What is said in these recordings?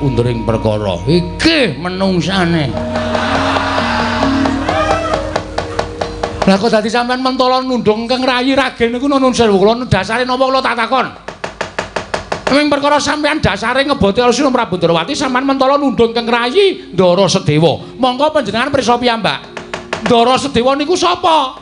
sundering perkara. Iki menungsane. Lah kok dadi sampean mentala nundung keng rayi ragen niku nuwun sewu kula dasare napa kula tak takon. Ming perkara sampean dasare ngeboti Arsuna Prabu Ndrawati sampean mentala nundung keng rayi Ndara Sedewa. Monggo panjenengan pirsa piyambak. Ndara Sedewa niku sapa?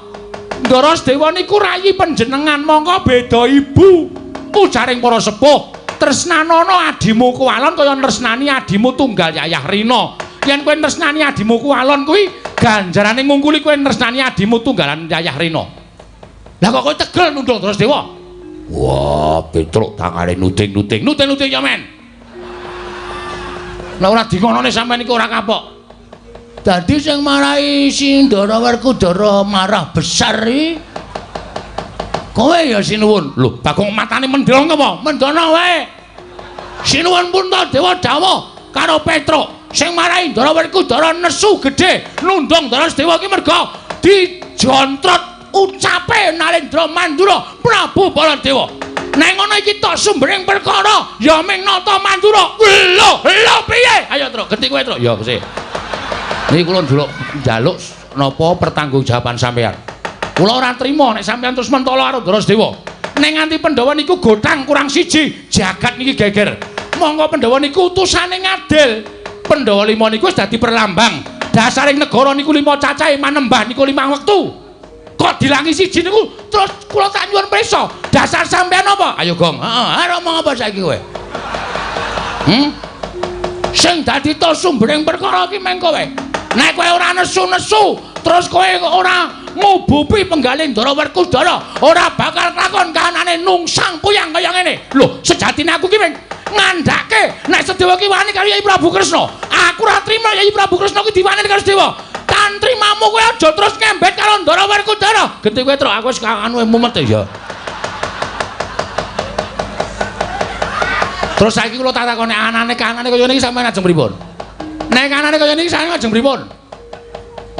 Ndara Sedewa niku rayi panjenengan, monggo beda ibu. Ujaring para sepuh, tresnanana adimu kuwalon kaya tresnani adimu tunggal Yayah Rina. Yen kowe tresnani adimu kuwalon kuwi ganjarane ngungkuli kowe tresnani adimu tunggalan Yayah Rina. Lah kok kowe tegel nundung Ndara Sedewa? Wah, Petruk tangane nuding-nuding. Nuding-nuding ya, men. Lah ora dingonone sampean iku ora kapok. Dadi sing marai si Ndara Werkudara marah besar iki kowe ya sinuwun. Lho, Bagong matane mendhong apa? Mendhono wae. Sinuwun Puntadewa dawuh karo Petruk sing marai Ndara Werkudara nesu gedhe nundung Ndara Sedewa iki merga dijontrot ucape Narendra Mandura Prabu Baladewa. Nek ngono iki tok sumbering perkara ya ming nata Mandura. Lho, lho piye? Ayo Truk, genti kowe Truk. Ya sih. Niki kula njaluk njaluk napa pertanggungjawaban sampean. Kula ora trima nek sampean terus mentala karo Ndara Sedewa. Nek nganti Pandhawa niku gothang kurang siji, jagat niki geger. Monggo Pandhawa niku utusane ngadil. Pandhawa lima niku wis dadi perlambang. Dasaring negara niku lima cacahe manembah niku 5 wektu. Kok dilangi siji niku terus kula tak nyuwun prisa. Dasar sampean apa? Ayo Gong. Heeh, arep omong apa saiki kowe? Sing dadi to sumbering perkara iki meng kowe. Nek kowe ora nesu-nesu, terus kowe ora ngubupi penggalih Ndara Werkudara, ora bakal kelakon kahanane nungsang puyang kaya ngene. Lho, sejatine aku ki meng ngandhake nek Sedewa ki wani karo Yai Prabu Kresna. Aku ora trima Yai Prabu Kresna ki diwaneni karo Sedewa. Tantrimamu kowe aja terus ngembet karo Ndara Werkudara. Genti kowe Truk, aku wis anu mumet ya. Terus saiki kula tak takoni anane kanane kaya niki sampean ajeng pripun? Nek kanane kaya niki sampean ajeng pripun?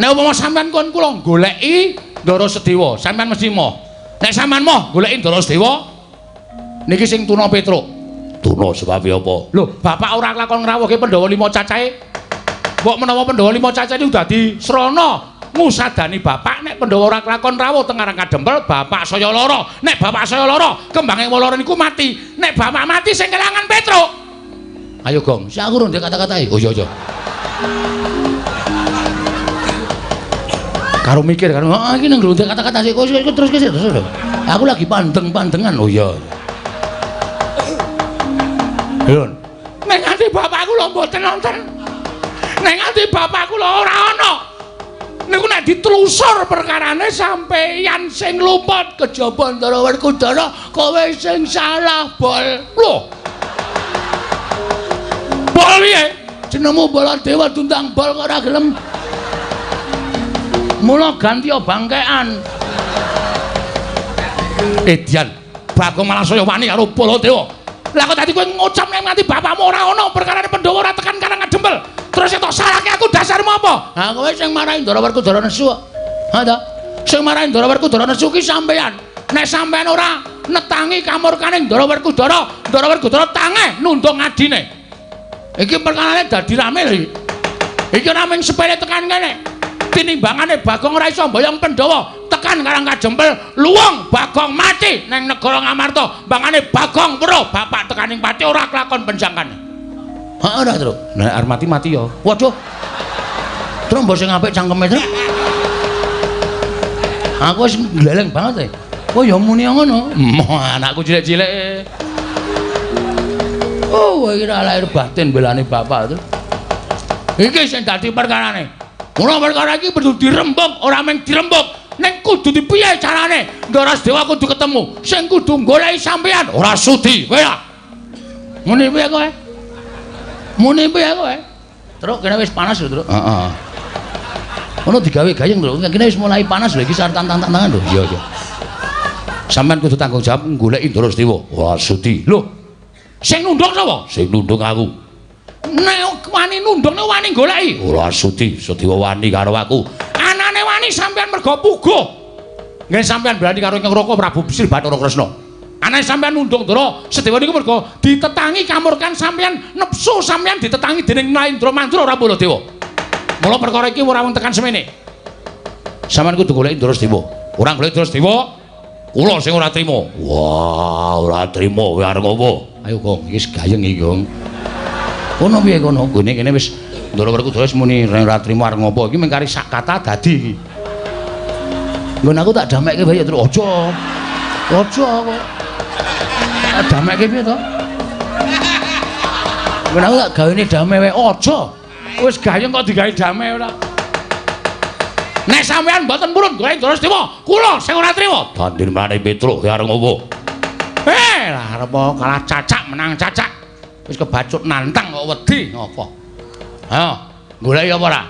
Nek umpama sampean kon kula goleki Ndara Sedewa, sampean mesti moh. Nek sampean moh goleki Ndara Sedewa niki sing tuna Petruk. Tuna sebabe apa? Lho, bapak ora lakon ngrawuhke Pandhawa lima cacahe. Mbok menawa Pandhawa lima cacahe niku dadi srana ngusadani bapak nek Pandhawa ora kelakon rawuh teng Karang Kadempel, bapak saya lara. Nek bapak saya lara, kembange lara niku mati. Nek bapak mati sing kelangan Petruk. Ayo Gong, sik aku rung kata-katae. Oh iya iya. Karo mikir karo, ah iki nang ndek kata-kata sik kok terus terus. Aku lagi pandeng-pandengan. Oh iya. Lho. Nek nganti bapakku lho mboten nonton. Nek nganti bapakku lho ora ana. Niku nek ditelusur perkarane sampeyan sing luput kejaba Ndara Werkudara, kowe sing salah, Bol. Lho. Bol piye? Jenengmu Baladewa tundang bol kok ora gelem. Mula ganti bangkean. Edian, Bagong malah saya wani karo Baladewa. Lah kok tadi kowe ngucap nek nganti bapakmu ora ana perkarane Pandhawa ora tekan Karang Kadempel. Terus tok salahke aku dasarmu apa? Ha kowe sing marahi Ndara Werkudara nesu kok. Ha ta? Sing marahi Ndara Werkudara nesu ki sampean. Nek sampean ora netangi kamurkane Ndara Werkudara, Ndara Werkudara tangeh nundung adine. Iki perkarane dadi rame lho iki. Iki ora mung sepele tekan kene. Tinimbangane Bagong ora iso mboyong Pandhawa tekan Karang Kadempel, luwung Bagong mati nang negara Ngamarta. Mbangane Bagong weruh bapak tekaning pati ora kelakon penjangkane. Heeh ora, Truk. Nek arep mati-mati ya. Waduh. Truk mbok sing apik cangkeme, Truk. Aku wis gleleng banget e. Oh ya muni ngono. Moh anakku cilik-cilik. Oh, iki lahir batin belane bapak, Truk. Iki sing dadi perkarane. Mula perkara iki perlu dirembug, ora mung dirembug, ning kudu dipiye carane? Ndara Sedewa kudu ketemu, sing kudu goleki sampean ora sudi, kowe ya. Muni piye kowe? Muni piye kowe? Truk kene wis panas lho, Truk. Heeh. Ono digawe gayeng, Truk. Kene wis mulai panas lho iki sartan tantang-tangan lho. Iya, iya. Sampean kudu tanggung jawab goleki Ndara Sedewa. Ora sudi. Lho. Sing nundung sapa? Sing nundung aku. Nek wani nundung nek wani goleki. Ora sudi, Sedewa wani karo aku. Anane wani sampean mergo puguh. Nggih sampean berani karo Ingkang Raka Prabu Sri Bathara Kresna. Anane sampean nundung Ndara Sedewa niku mergo ditetangi kamurkan sampean, nepsu sampean ditetangi dening Naindra Mandura ora Baladewa. Mula perkara iki ora wong tekan semene. Sampeyan kudu golek Ndara Sedewa. Ora golek Ndara Sedewa, kula sing ora trima. Wah, ora trima kowe arep apa? Ayo Gong, iki wis gayeng iki, Gong. Kono piye kono? Nggone kene wis Ndara Werkudara wis muni ora trima arep ngopo. Iki mung kari sak kata dadi iki. Nggon aku tak damekke wae terus aja. Aja kok. Tak damekke piye to? Nggon aku tak gawene dame wae aja. Wis gayeng kok digawe dame ora. Nek sampean mboten purun golek Ndara Sedewa, kula sing ora trima. Dandin mrane Petruk kowe arep ngopo? Lah arep kalah cacak menang cacak. Wis kebacut nantang kok wedi ngopo? Ayo, goleki apa ora?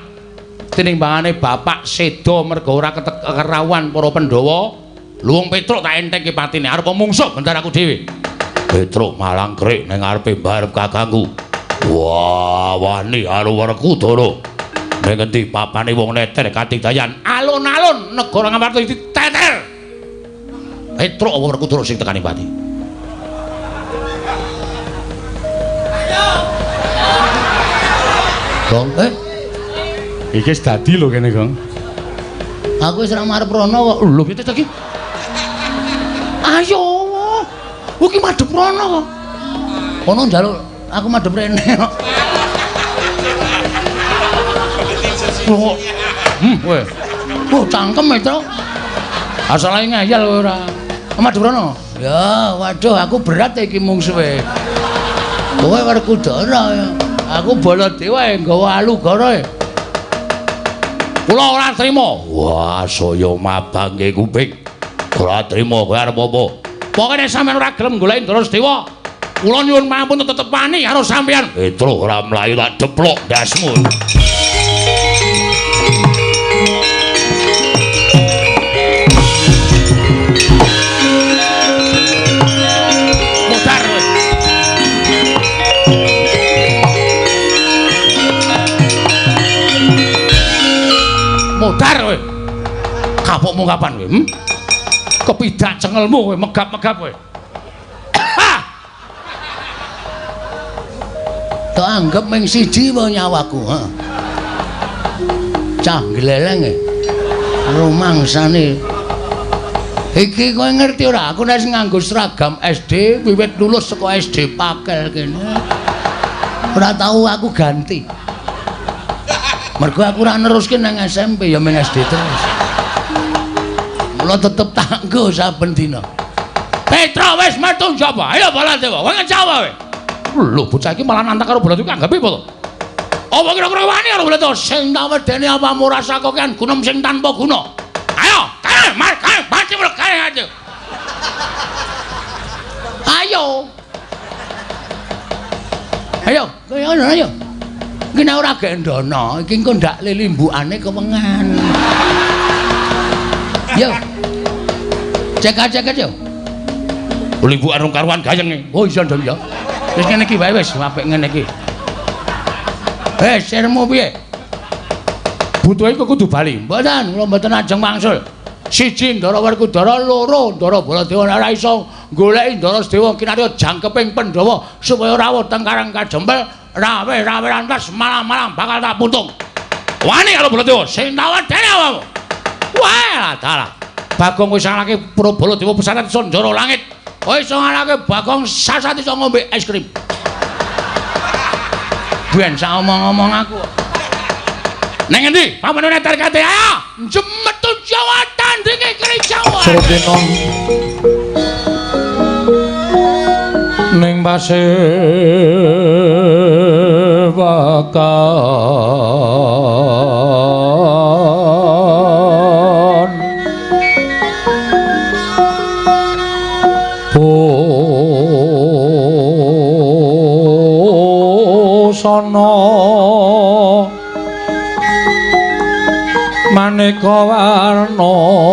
Tinimbangane bapak seda mergo ora kerawuhan para Pandhawa, luwung Petruk tak entengke patine arep mungsuh bentar aku dhewe. Petruk malang krik ning ngarepe mbarep kakangku. Wah, wani karo Werkudara. Ning endi papane wong neter katigdayan alun-alun negara Ngamarta diteter. Petruk apa Werkudara sing tekani pati? Gong, Iki wis dadi lho kene, Gong. Aku wis ora marep rono kok. Lho piye to iki? Ayo. Iki madhep rono kok. Kono njaluk aku madhep rene kok. Kowe. Oh, cangkem e, Truk. Asale ngeyel kowe ora. Madhep rono. Ya, waduh aku berat iki mungsuhe. Kowe Werkudara ya. Aku Baladewa e nggawa alugara e. Kula ora trima. Wah, saya mabangke kuping. Ora trima kowe arep apa? Pokoke nek sampeyan ora gelem goleki Ndara Sedewa, kula nyuwun mampun tetep wani karo sampeyan. Petruk ora mlayu tak deplok ndasmu. Modar kowe. Modar kowe. Kapokmu kapan kowe? Kepidak cengelmu kowe megap-megap kowe. Tak anggap ming siji wae nyawaku, ha. Cah gleleng e. Rumangsane. Iki kowe ngerti ora? Aku nek nganggo seragam SD wiwit lulus saka SD Pakel kene. Ora tau aku ganti. Mergo aku ora neruske nang SMP ya ming SD terus. Mula tetep tak nggo saben dina. Petruk wis metu njaba. Ayo Baladewa, kowe ngejawa kowe. Lho bocah iki malah nantang karo Baladewa anggape apa to? Apa kira-kira wani karo Baladewa sing tak wedeni apamu rasa kokean gunem sing tanpa guna. Ayo, kae, mar, kae, mati kae aja. Ayo. Ayo, kowe ngono ayo. Iki nek ora gendono, iki engko ndak lilimbukane kewengan. Yo. Cek-cek yo. Limbukan rong karuan gayeng. Oh iya ndong ya. Wis ngene iki wae wis apik ngene iki. Eh, sirmu piye? Butuhe kok kudu bali. Mboten, kula mboten ajeng wangsul. Siji Ndara Werkudara, loro Ndara Baladewa ora iso goleki Ndara Sedewa kinarya jangkeping Pandhawa supaya rawuh teng Karang Kajempel, rawe-rawe lantas malam-malam bakal tak puntung. Wani karo Baladewa sing tak wedeni awakmu. Wah, dalah. Bagong wis ngalahke Baladewa pesantren Sanjara Langit. Kowe iso ngalahke Bagong sasat iso ngombe es krim. Ben sak omong-omong aku. Neng endi? Pamane tarkate ayo. Jemetu Jawa tandinge keri Jawa. Srotena ning pasir wakan busana maneka warna ong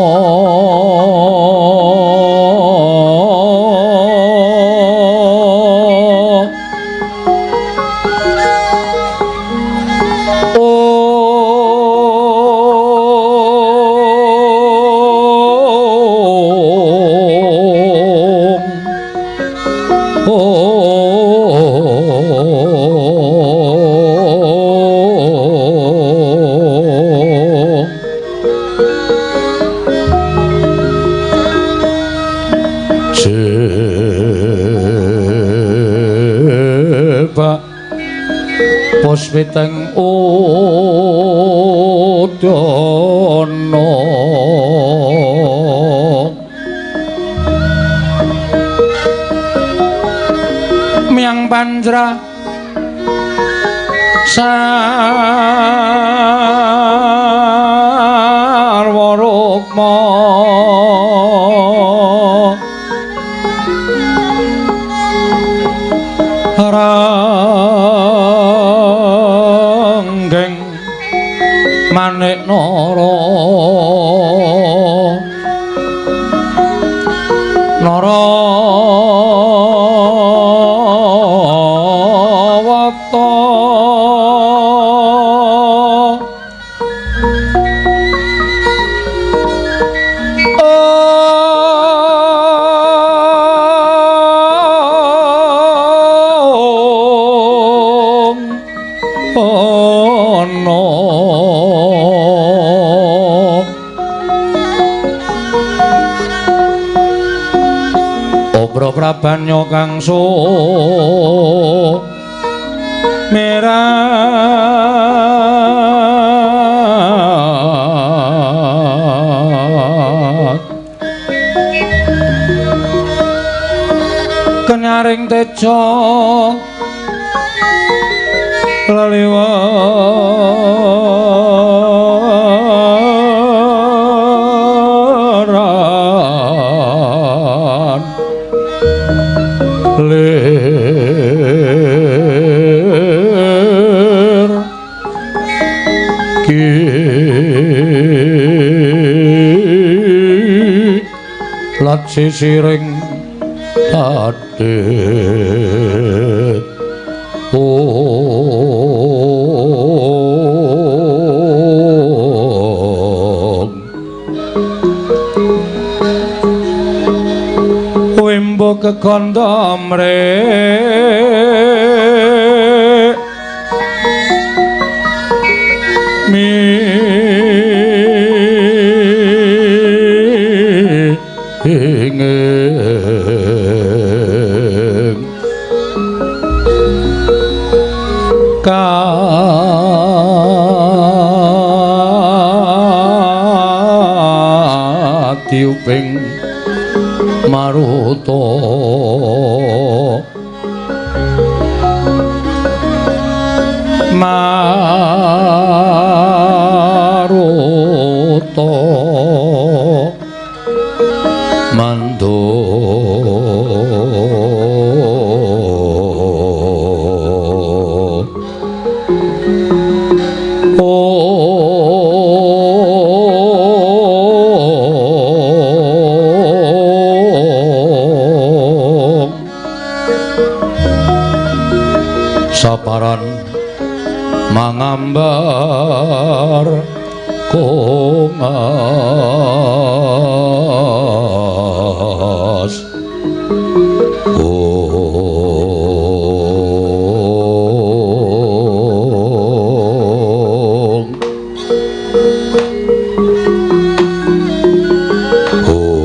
Sebab Puswiteng udana Miang Panjra Sarwa Rukma Ranggeng Manik Nara Nara Wata Prabanya kang so merat kenyaring teja leliweran lir ki lat sisiring adit Wimbo kekandha mrek mi ing katiuping maruta maruta mando saparan mangambar kongas ong ong.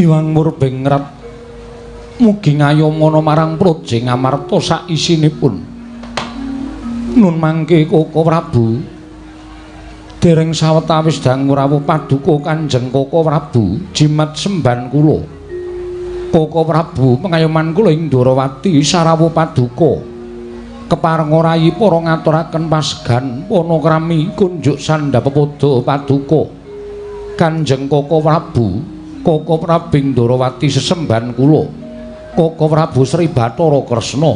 Iwang Murbengrat mugi ngayomana marang Praja Ngamarta saisinipun. Nun mangke Koko Prabu dereng sawetawis dangu rawuh paduka Kanjeng Koko Prabu jimat semban kula. Koko Prabu pengayoman kula ing Ndorowati sarawuh paduka. Keparenga rayi para ngaturaken pasgan panakrami kunjuk sandha pepoda paduka. Kanjeng Koko Prabu Koko Prabu Ndorowati sesemban kula. Koko Prabu Sri Bathara Kresna.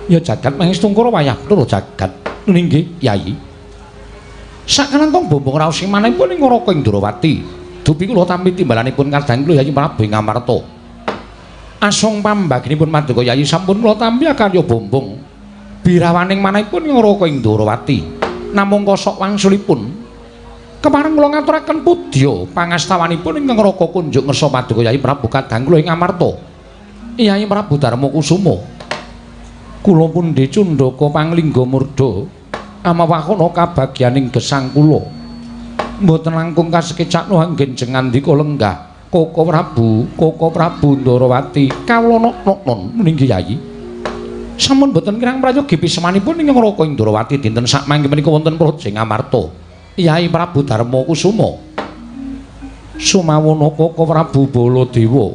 Ya jagat mangestungkara wayah loro jagat. Nggih, Yayi. Sakanantong bombong raos ing manahipun ing Raka Ndorowati. Dupi kula tampi timbalanipun kadang kula Yayi Prabu Ngamarta. Asung pambaginipun Paduka Yayi sampun kula tampi karya bombong. Birawaning manahipun Raka ing Ndorowati. Namung kosok wangsulipun kepareng kula ngaturaken pudya pangastawanipun ingkang Raka kunjuk ngersa Paduka Yayi Prabu kadang kula ing Amarta. Yayi Prabu Darma Kusuma. Kula pundi cundhaka panglingga murda amawahana kabagyaning gesang kula. Mboten langkung kasekecakno anggen jengandika lenggah Koko Prabu, Koko Prabu Ndorowati kawula nok-noknon nggih Yayi. Sampun boten kirang prayogi pisemanipun ingkang Raka ing Ndorowati dinten sakmangke menika wonten Praja Ngamarta. Yayi Prabu Darma Kusuma. Sumawana Koko Prabu Baladewa.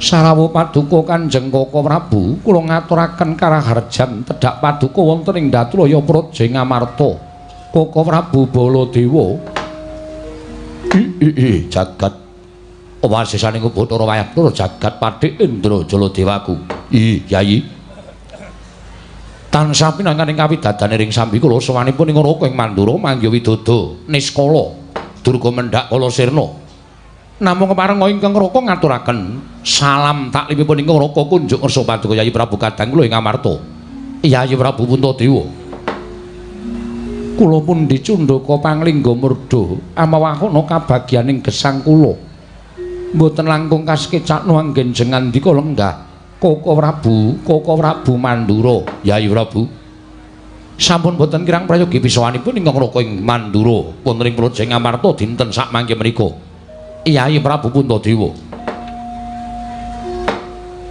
Sarawuh paduka Kanjeng Koko Prabu, kula ngaturaken karaharjan tedhak paduka wonten ing Datulaya Praja Ngamarta. Koko Prabu Baladewa. I jagat wasesaning Bathara Wayabdara jagat Pathik Indra Jaladewaku. I Yayi. Tansah pinangkaning kawidadane ring sambi kula sowanipun ing Raka ing Mandura manggih widodo niskala durga mendhak kala sirna. Namung kepareng ingkang Raka ngaturaken salam taklimipun ingkang Raka kunjuk ngersa paduka Yayi Prabu kadang kula ing Amarta. Yayi Prabu Puntadewa. Kula pundi cundhaka panglingga murda amawahana kabagyaning gesang kula. Mboten langkung kasekecakno anggen jengandika lenggah Koko Prabu, Koko Prabu Mandura. Yayi Prabu. Sampun boten kirang prayogi pisawanipun ingkang Raka ing Mandura wonten ing Praja Ngamarta dinten sakmangke menika. Yayi Prabu Puntadewa.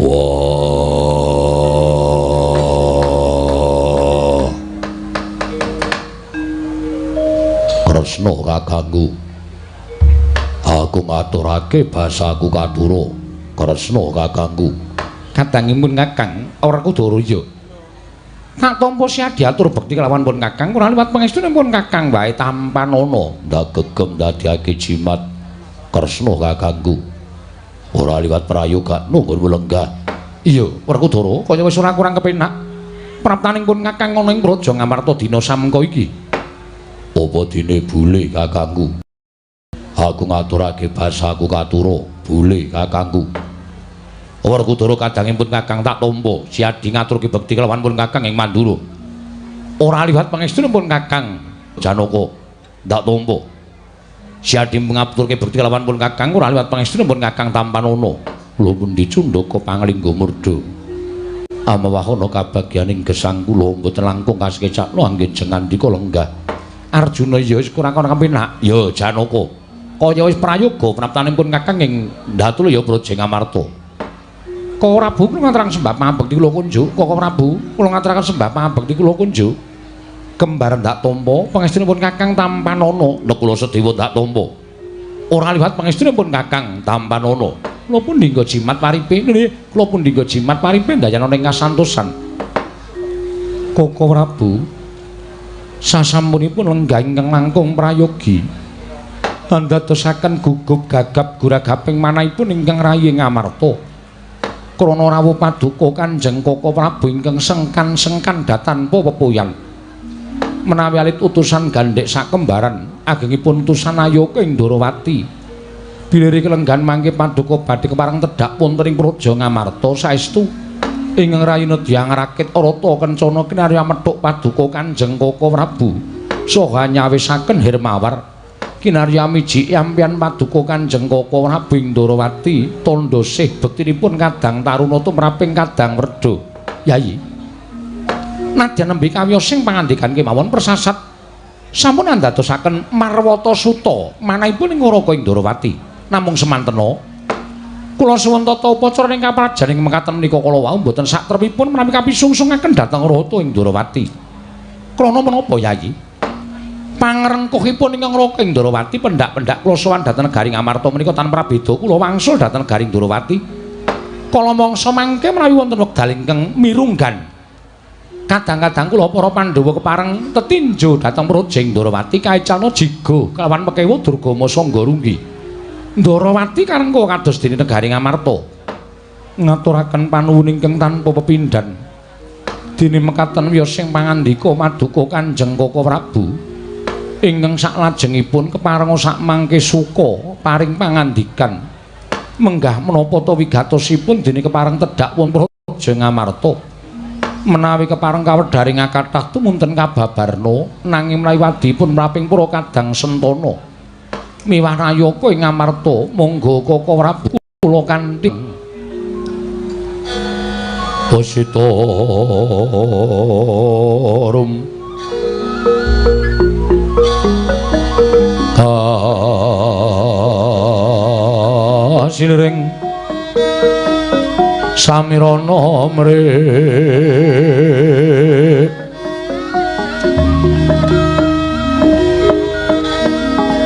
Wah. Kresna kakangku. Aku ngaturake basaku katura. Kresna kakangku. Kadangipun Kakang ora kudara ya. Tak tampa siadiatur bekti kelawan pun Kakang ora liwat pangestunipun Kakang wae tampanana. Ndak gegem ndadekake jimat. Kresna kakangku. Ora liwat prayoga nunggun lenggah. Iya, Werkudara kaya wis ora kurang kepenak. Praptaning pun Kakang ana ing Praja Ngamarta dina samengko iki. Apa dene bule kakangku? Aku ngaturake basaku katura, bule kakangku. Werkudara kadangipun Kakang tak tampa siadi ngaturke bekti kelawan pun Kakang ing Mandura. Ora liwat pangestunipun Kakang Janaka ndak tampa. Siadi ngaturke bekti kelawan pun Kakang ora liwat pangestunipun Kakang tampanana. Kula pundi cundhaka panglingga murda. Amawahana kabagyaning gesang kula mboten langkung kasekecakno anggen jengandika lenggah. Arjuna ya wis kurang ana kepenak. Ya Janaka. Kaya wis prayoga praptanipun Kakang ing Datulaya Praja Ngamarta. Koko Prabu kula ngaturaken sembah pangabekti kula kunjuk. Koko Prabu kula ngaturaken sembah pangabekti kula kunjuk. Kembar ndak tampa pangestunipun Kakang tampanana. Nekula Sedewa ndak tampa. Ora liwat pangestunipun Kakang tampanana. Kula pundi nggo jimat paripe nggih, kula pundi nggo jimat paripe ndayana ing kasantosan. Koko Prabu sasampunipun lenggah ingkang langkung prayogi andadosaken gugup gagap guragaping manahipun ingkang rayi Ngamarta. Krana rawuh paduka Kanjeng Koko Prabu ingkang sengkan-sengkan datanpa pepuyan. Menawi alit utusan gandhek sakembaran agengipun utusan Ayoka ing Ndorowati. Bilih kelenggan mangke paduka badhe kepareng tedhak wonten ing Praja Ngamarta saestu ingkang rayi nedya ngrakit rata kencana kinarya methuk paduka Kanjeng Koko Prabu saha nyawisaken Hermawar kinarya miji ampian paduka Kanjeng Koko Prabu ing Ndorowati tandha sih bektinipun kadang taruna tumraping kadang werda. Yayi nadyan nembe kawiyosing pangandikan kemawon persasat sampun andadosaken marwata suta manahipun ing Raka ing Ndorowati. Namung semantena kula suwun tata upacara ing kaprajan ing mekaten menika kala wau mboten satrepipun menawi kapisungsungaken dhateng Rata ing Ndorowati. Krana menapa Yayi? Pangrengkuhipun ingkang Raka ing Ndorowati pendak-pendak kula sowan dhateng negari Ngamarta menika tanpa prabeda kula wangsul dhateng negari Ndorowati. Kala mangsa mangke menawi wonten wekdal ingkang mirunggan kadang-kadang kula para Pandhawa kepareng tetinju dhateng Praja Ndorowati kaicana jiga kelawan pekewa Durgama Sangga Runggi. Ndorowati karengku kados dene negari Ngamarta ngaturaken panuwun ingkang tanpa pepindhan. Dene mekaten wiyosing pangandika maduka Kanjeng Koko Prabu ingkang saklajengipun keparenga sakmangke suka paring pangandikan. Menggah menapa ta wigatosipun dene kepareng tedhak wonten Praja Ngamarta. Menawi kepareng kawedharing kathah tumunten kababarna nanging menawi wadipun mraping para kadang sentana. Miwah nayaka ing Ngamarta, monggo Kaka Prabu kula kanthi Basitarum Kasiliring samirana mrih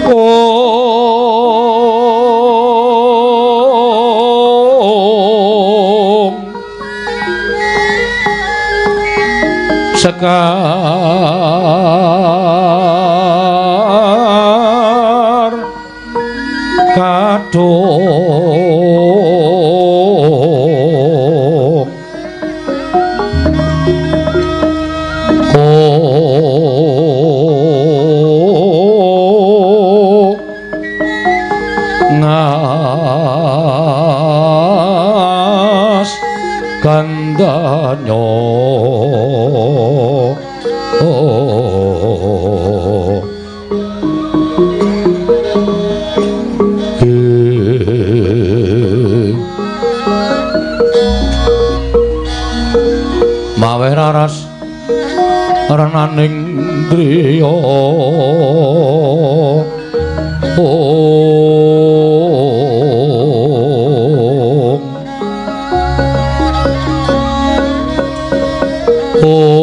Om Sekar kadung ngas gandanyo mawe raras renaning driya Om Om Om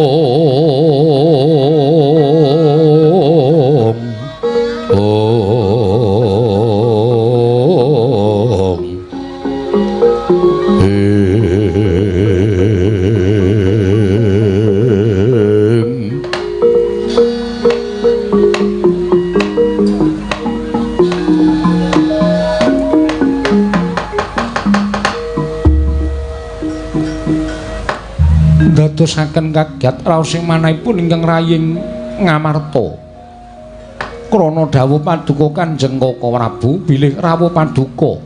Dadosaken kaget raos ing manahipun ingkang raying Ngamarta. Krana dawuh paduka Kanjeng Kaka Prabu bilih rawuh paduka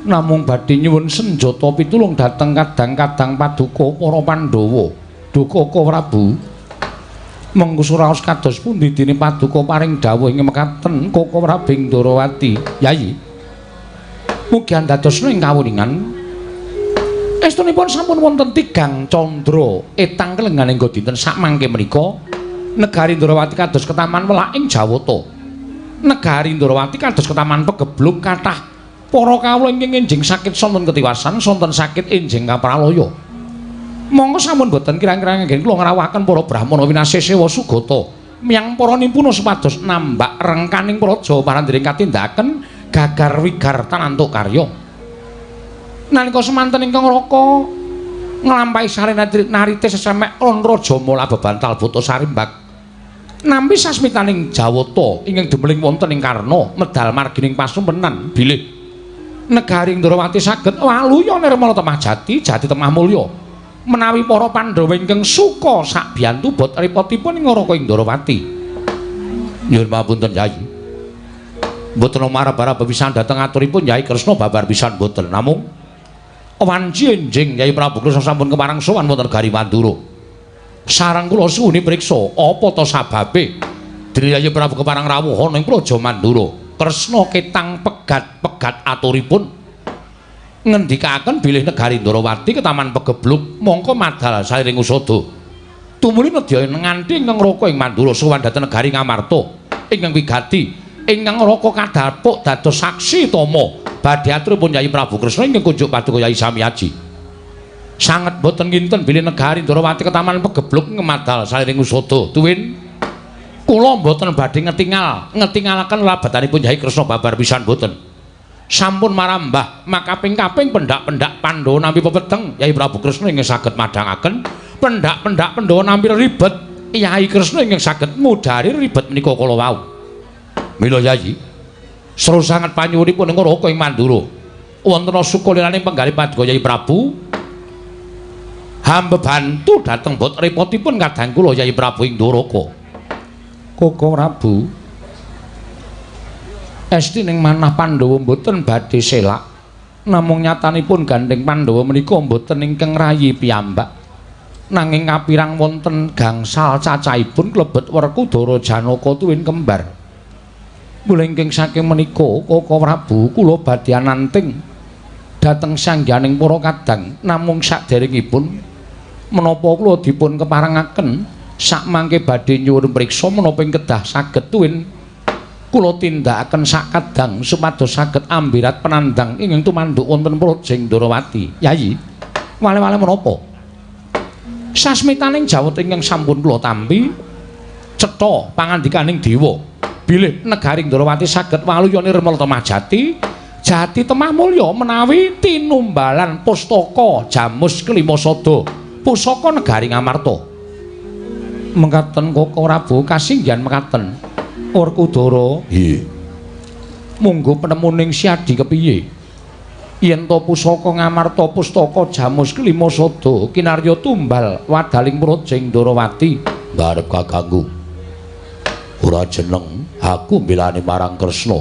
namung badhe nyuwun senjata pitulung dhateng kadang-kadang paduka para Pandhawa. Duh Kaka Prabu, mengko suraos kados pundi dene paduka paring dawuh ing mekaten Kaka Prabu ing Ndorowati? Yayi, mugi andadosna ing kawuningan. Estunipun sampun wonten tigang candra etang kelenganing dinten sakmangke menika negari Ndorowati kados ketaman welak ing Jawata. Negari Ndorowati kados ketaman pegebluk kathah para kawula ingkang enjing sakit sonten ketiwasan, sonten sakit enjing kapralaya. Monggo sampun boten kirang-kirang anggen kula ngrawuhaken para brahmana winasesewa sugata miyang para nimpuna supados nambak rengkaning praja parandiring katindakaken gagar wigar tanantuk karya. Nalika semanten ingkang raka nglampahi sarena narite sesemek lan raja mula bebantal buta sarimbak nampi sasmitaning Jawata ingkang dumeling wonten ing Karna medal margining pasumpenan bilih negari Ndorowati saged waluya nirmala temah jati jati temah mulya menawi para Pandhawa ingkang suka sakbiyantu bot ripotipun ing Raka ing Ndorowati. Nyuwun pamunten Yai, mboten marab-marab pisan dhateng aturipun Yai Kresna babar pisan mboten, namung wanci enjing Yai Prabu Kresna sampun kepareng sowan wonten negari Mandura. Sareng kula suwuni priksa apa ta sababe dene Yai Prabu kepareng rawuh ana ing Praja Mandura. Kresna ketang pegat-pegat aturipun ngendikaken bilih negari Ndorowati ketaman pegebluk mongko madal sairing usada. Tumuli nedya nganti ingkang raka ing Mandura sowan dhateng negari Ngamarta ingkang wigati ingkang raka kadhapuk dados saksi tama badhe aturipun Yai Prabu Kresna ingkang kunjuk paduka Yai Samiaji. Sanget boten kinten bilih negari Ndorowati ketaman pegebluk ngemadal sairing usada. Tuwin kula mboten badhe ngetingalaken labatanipun Yai Kresna babar pisan boten. Sampun marambah makaping-kaping pendak-pendak Pandhawa nampi pepeteng Yai Prabu Kresna ingkang saged madhangaken pendak-pendak Pandhawa nampi ribet Yai Kresna ingkang saged mudhari ribet menika kala wau. Mila Yai, seru sanget panyuwunipun ing Raka ing Mandura. Wonten sukaliraning penggalih paduka Yai Prabu hamba bantu dhateng bot repotipun kadang kula Yai Prabu ing Ndoraka. Kaka Prabu, esti ning manah Pandhawa mboten badhe selak. Namung nyatanipun gandeng Pandhawa menika mboten ingkang rayi piyambak. Nanging kapirang wonten gangsal cacahipun klebet Werkudara Janaka tuwin kembar. Mula ingkang saking menika Kaka Prabu kula badhe ananting dhateng sangganing para kadang. Namung saderengipun menapa kula dipun keparengaken sakmangke badhe nyuwun priksa menapa ing kedah saged tuwin kula tindakaken sakadang supados saged ambirat penandang ingkang tumanduk wonten Prajing Ndorowati. Yayi, wale-wale menapa? Sasmitaning jawet ingkang sampun kula tampi cetha pangandikaning dewa bilih negari Ndorowati saged waluya nirmala temah jati, jati temah mulya menawi tinumbalan pustaka Jamus Kelima Sada, pusaka negari Ngamarta. Mekaten Kaka Prabu kasinggihan mekaten. Werkudara, nggih. Monggo penemuning Siadi kepiye? Yen to pusaka Ngamarta pustaka Jamus Kelima Sada kinarya tumbal wadaling Prajing Ndorowati. Ngarep kakangku. Ora jeneng aku mbelani marang Kresna.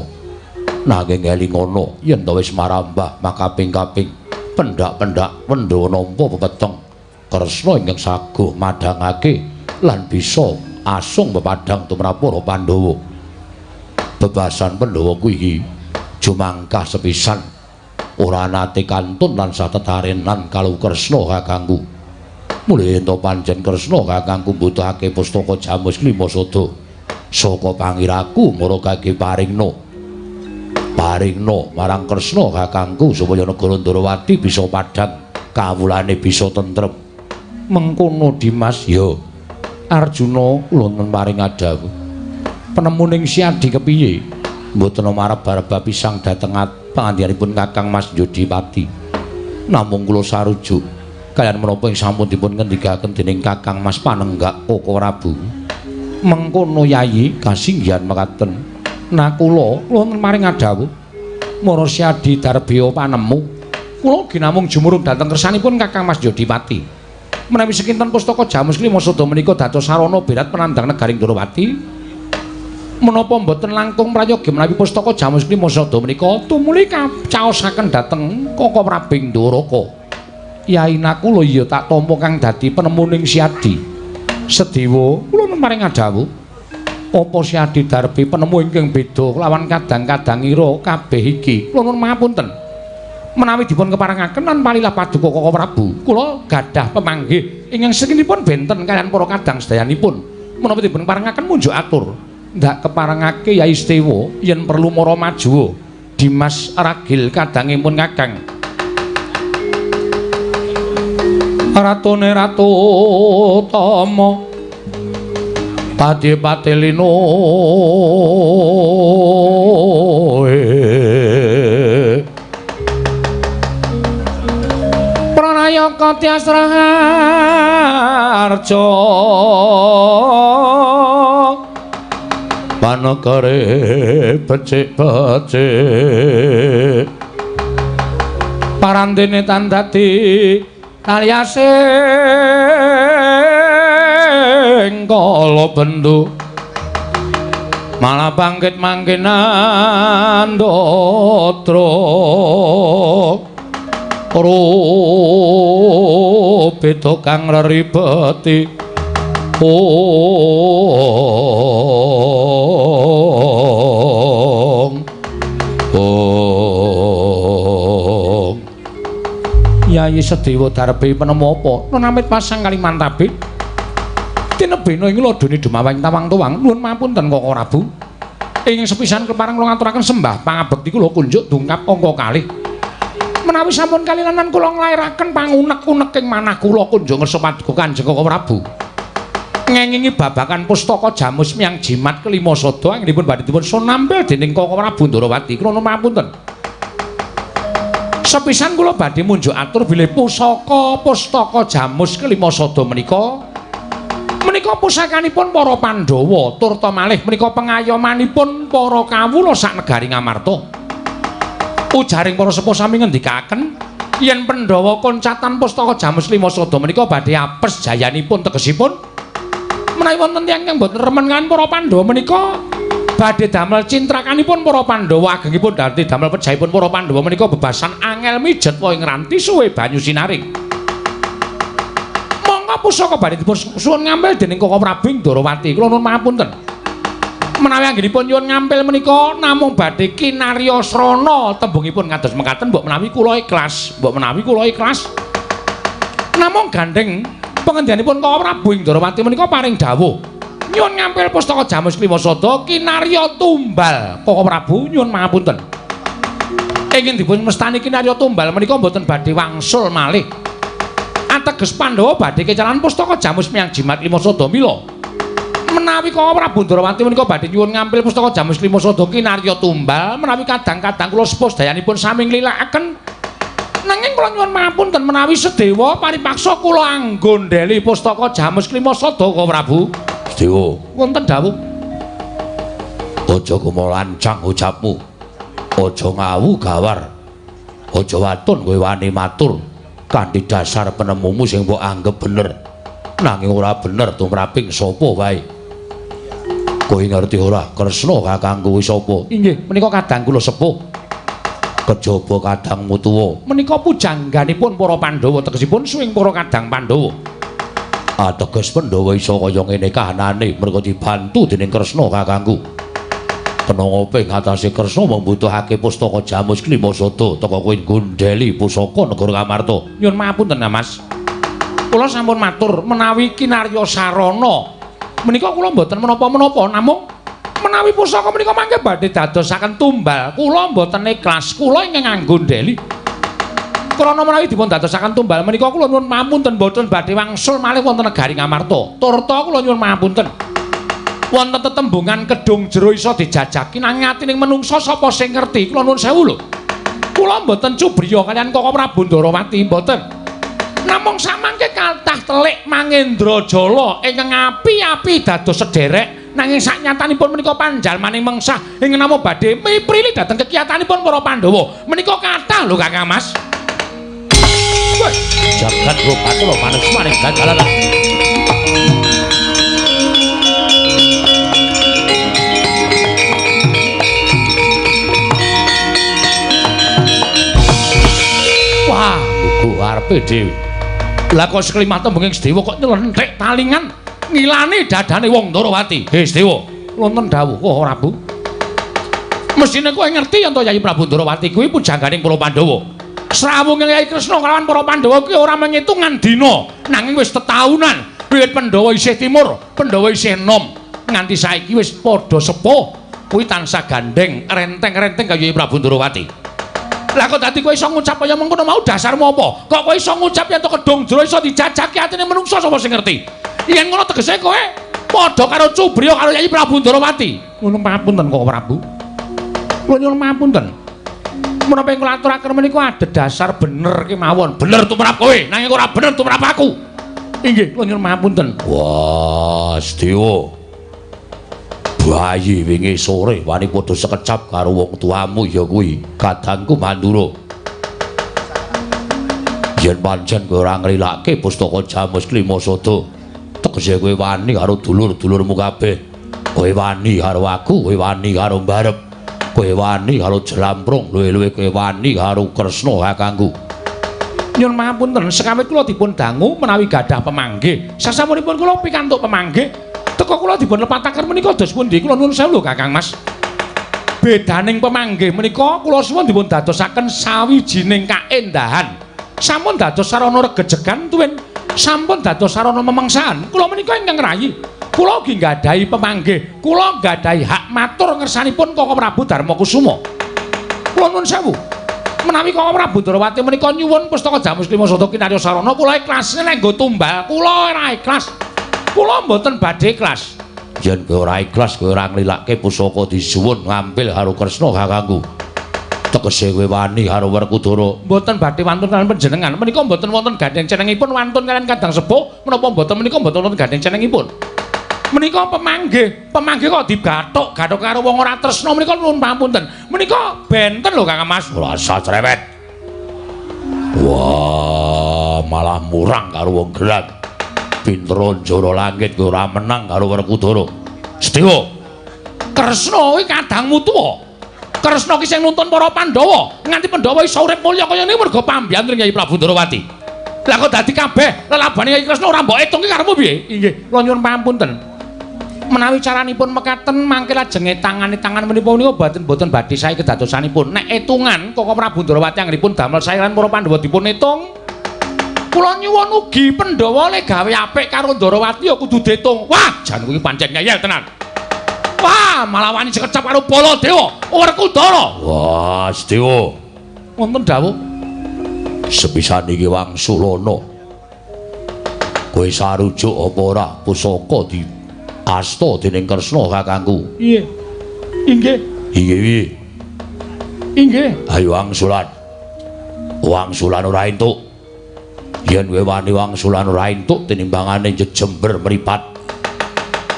Nanging elingono yen to wis marambah makaping-kaping pendak-pendak Pandhawa nampa pepeteng Kresna ingkang saguh madhangake lan bisa asung pepadang tumrap para Pandhawa. Bebasan Pandhawa kuwi iki jumangkah sepisan ora nate kantun lan satetarenan kalau Kresna kakangku. Mula yen to pancen Kresna kakangku mbutuhake pustaka Jamus Kelima Sada saka pangiraku mara kage paringna. Paringna marang Kresna kakangku supaya negara Ndorowati bisa padhang kawulane bisa tentrem. Mengkono Dimas. Ya. Arjuna kula paring adhawuh. Penemuning Siadi kepiye? Mboten marep-arep pisang dhateng pangandikanipun Kakang Mas Yodipati. Namung kula sarujuk kaliyan menapa ing sampun dipun ngendikaken dening Kakang Mas Panenggak Kaka Prabu. Mengkono Yayi kasinggihan mekaten. Nah kula maring adhawuh. Mara Siadi darbeya panemu. Kula ginamung jumurung dhateng kersanipun Kakang Mas Yodipati. Menawi sekinten pustaka Jamus Kelima Sada menika dados sarana berat penandang negari Ndorowati, menapa mboten langkung prayogi menawi pustaka Jamus Kelima Sada menika tumuli kacaosaken dhateng Kaka Prabu Ndoraka. Yai Nakula iya tak tampa kang dadi penemuning Siadi. Sedewa kula maring adhawuh. Apa Siadi darbi penemu ingkang beda kelawan kadang-kadangira kabeh iki? Kula nuwun pangapunten. Menawi dipun keparengaken lan palilah paduka Kaka Prabu, kula gadah pemanggih ingkang sekinipun benten kaliyan para kadang sedayanipun. Menapa dipun parengaken munjuk atur. Ndak keparengake Yai Sedewa yen perlu mara majuwa. Dimas ragil kadangipun Kakang. Ratune Ratu Tama pati-pati lino Pranayaka Tyas Raharja panegare becik-becik parandene tan dadi aliasing kala bendu malah bangkit mangkenan ndatra beda kang reribeti ong ong. Yayi Sedewa darbe penemu apa? Nun amit pasang Kalimantabe. Tinebena ing lodone dumawang tawang tuwang. Nuwun mapunten Kaka Prabu. Ing sepisan kepareng kula ngaturaken sembah pangabekti kula kunjuk dungkap angka kalih. Menawi sampun kalilanan kula nglairaken pangunek-uneking manah kula kunjuk ngersa paduka Kanjeng Kaka Prabu. Ngengingi babakan pustaka Jamus Miang Jimat Kelima Sada anggenipun badhe dipun sunampil dening Kaka Prabu Ndorowati. Kula nuwun mapunten. Sepisan kula badhe munjuk atur bilih pusaka pustaka Jamus Kelima Sada menika menika pusakanipun para Pandhawa turta malih menika pengayomanipun para kawula sak negari Ngamarta. Ujaring para sepuh sami ngendikaken yen Pandhawa koncatan pustaka Jamus Lima Sada menika badhe apes jayanipun, tegesipun menawi wonten tiyang ingkang boten remen kaliyan para Pandhawa menika Badhe damel cintrakanipun para Pandhawa agengipun dadi damel pejahipun para Pandhawa menika bebasan angel mijet wae ngranti suwe banyu sinaring. Monggo pusaka badhe dipun suwun ngampil dening Koko Prabu ing Ndorowati. Kula nuwun pangapunten. Menawi anggenipun nyuwun ngampil menika namung badhe kinarya srana tembungipun kados mekaten mbok menawi kula ikhlas, mbok menawi kula ikhlas. Namung gandheng pengendianipun Koko Prabu ing Ndorowati menika paring dawuh nyuwun ngampil pustaka Jamus Klima Sada kinarya tumbal. Koko Prabu nyuwun pangapunten. Ingin dipun mestani kinarya tumbal menika mboten badhe wangsul malih. Ateges Pandhawa badhe kecalan pustaka Jamus miyang Jimat Klima Sada mila. Menawi Koko Prabu Ndorowati menika badhe nyuwun ngampil pustaka Jamus Klima Sada kinarya tumbal menawi kadang-kadang kula sepuh sedayanipun sami nglilakaken. Nanging kula nyuwun pangapunten menawi sedewa paripaksa kula anggondheli pustaka Jamus Klima Sada Koko Prabu. Sedewa, wonten dawuh. Aja kumalancang ucapmu. Aja ngawu gawar. Aja waton kowe wani matur kanthi dasar penemumu sing mbok anggep bener. Nanging ora bener tumraping sapa wae. Kowe ngerti ora Kresna kakangku kuwi sapa? Inggih, menika kadang kula sepuh. Kejaba kadangmu tuwa. Menika pujangganipun para Pandhawa tegesipun suwing para kadang Pandhawa. Ateges Pandhawa iso kaya ngene kahanane merga dibantu dening Kresna kakangku. Kena ngopo ing atase Kresna membutuhake pustaka Jamus Klima Sada teka kowe nggondheli pusaka negara Ngamarta. Nyuwun pangapunten Mas. Kula sampun matur menawi kinarya sarana menika kula mboten menapa-menapa namung menawi pusaka menika mangke badhe dadosaken tumbal kula mboten ikhlas kula ingkang nggondheli. Krana menawi dipun dadosaken tumbal menika kula nyuwun pangapunten mboten badhe wangsul malih wonten negari Ngamarta. Turta kula nyuwun pangapunten. Wonten tetembungan kedung jero iso dijajaki nanging atining menungsa sapa sing ngerti? Kula nuwun sewu lho. Kula mboten cubriya kaliyan Koko Prabu Ndorowati mboten. Namung samangke kathah telik Mangendrajala ingkang api-api dados sederek nanging saknyatanipun menika panjalmaning mengsah ingkang namung badhe miprili dhateng kekiyatanipun para Pandhawa. Menika kathah lho Kakang Mas. Jagat rupatula manusmaning gajalanan. Wah, gugu arepe dhewe. Lah kok seklimah tembunging Sedewa kok nylenthik talingan ngilani dadane wong Ndorowati. He Sedewa, wonten dawuh Koko Prabu. Mesthine kowe ngerti yen to Yayi Prabu Ndorowati kuwi pujangganing para Pandhawa. Srawunge Yayi Kresna kalawan para Pandhawa kuwi ora mengitungan dina, nanging wis tetaunan. Wiwit Pandhawa isih timur, Pandhawa isih enom, nganti saiki wis padha sepuh, kuwi tansah gandeng renteng-renteng kaya Yayi Prabu Ndorowati. Lah kok dadi kowe iso ngucap kaya mengkono mau dasarmu apa? Kok kowe iso ngucap yen to kedung jero iso dijajaki atine menungsa sapa sing ngerti? Yen ngono tegese kowe padha karo cubriya karo Yayi Prabu Ndorowati. Ngono pangapunten Koko Prabu. Kula nyuwun pangapunten. Menapa ing kula aturaken menika adhedhasar bener kemawon. Bener tumrap kowe, nanging ora bener tumrap aku. Inggih, kula nyuwun pangapunten. Wah, Sedewa. Bayi wingi sore wani padha sekecap karo wong tuamu ya kuwi, kadangku Mandura. Yen pancen kowe ora nglilake pustaka Jamus Klima Sada, tegese kowe wani karo dulur-dulurmu kabeh. Kowe wani karo aku, kowe wani karo Mbarep. Kowe wani karo Jlamprung, luwe-luwe kowe wani karo Kresna kakangku. Nyuwun pangapunten, sekawit kula dipun dangu menawi gadah pemanggih. Sasampunipun kula pikantuk pemanggih, teka kula dipun lepataken menika dos pundi? Kula nuwun sewu lho Kakang Mas. Bedaning pemanggih menika kula suwun dipun dadosaken sawijining kaendahan. Sampun dados sarana regejegan tuwin sampun dados sarana memengsahan. Kula menika ingkang ngrayi. Kula ugi nggadahi pemanggih, kula nggadahi hak matur ngersanipun Koko Prabu Darmakusuma. Kula nuwun sewu. Menawi Koko Prabu Ndorowati menika nyuwun pustaka Jamus Klima Sada kinarya sarana, kula ikhlas nek nggo tumbal, kula ora ikhlas. Kula mboten badhe ikhlas. Yen kowe ora ikhlas, kowe ora nglilake pusaka disuwun ngampil karo Kresna kakangku. Tegese kowe wani karo Werkudara. Mboten badhe wantun kaliyan panjenengan. Menika mboten wonten gandheng cenengipun wantun kaliyan kadang sepuh, menapa mboten menika mboten wonten gandheng cenengipun. Menika pemanggih, pemanggih kok digathuk-gathuk karo wong ora tresna menika nuwun pangapunten. Menika benten lho Kakang Mas. Ora usah cerewet. Wah, malah murang karo wong gerak. Pinter njara langit kowe ora menang karo Werkudara. Sedewa. Kresna kuwi kadangmu tuwa. Kresna ki sing nuntun para Pandhawa, nganti Pandhawa iso urip mulya kaya ngene mergo pambiyantuning Kyai Prabu Ndorowati. Lah kok dadi kabeh lelabane Kyai Kresna ora mbok etung ki karepmu piye? Inggih, kula nyuwun pangapunten. Menawi caranipun mekaten mangke lajeng tangane tangan menapa menika boten badhe sae kedadosanipun. Nek etungan Koko Prabu Ndorowati anggenipun damel sae lan para Pandhawa dipun etung, kula nyuwun ugi Pandhawa le gawe apik karo Ndorowati ya kudu diitung. Wah, jan kuwi pancen ngeyel tenan. Wah, malah wani sekecap karo Baladewa, Werkudara. Wah, Sedewa. Wonten dawuh. Sepisan iki wangsulana. Kowe sarujuk apa ora pusaka di asta dening Kresna kakangku? Iya. Inggih. Inggih piye? Inggih. Ayo wangsulan. Wangsulan ora entuk. Yen kowe wani wangsulan ora entuk tinimbangane jejember mripat.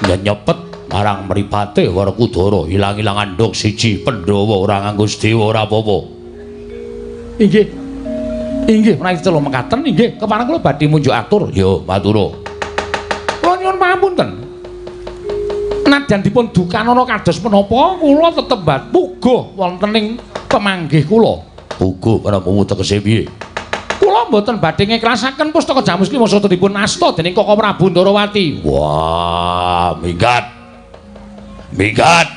Nyepet marang mripate Werkudara ilang-ilang andhuk siji Pandhawa ora nganggo Sedewa ora apa-apa. Inggih. Inggih menawi celo mekaten inggih kepareng kula badhe munjuk atur. Yo matur. Kula nyuwun pangapunten. Nadyan dipun dukanana kados menapa kula tetep puguh wonten ing pemanggih kula. Puguh menawa tegese piye? Kula mboten badhe ngiklasaken pustaka Jamus Lima Sata dipun asta dening Koko Prabu Ndorowati. Wah, minggat. Minggat.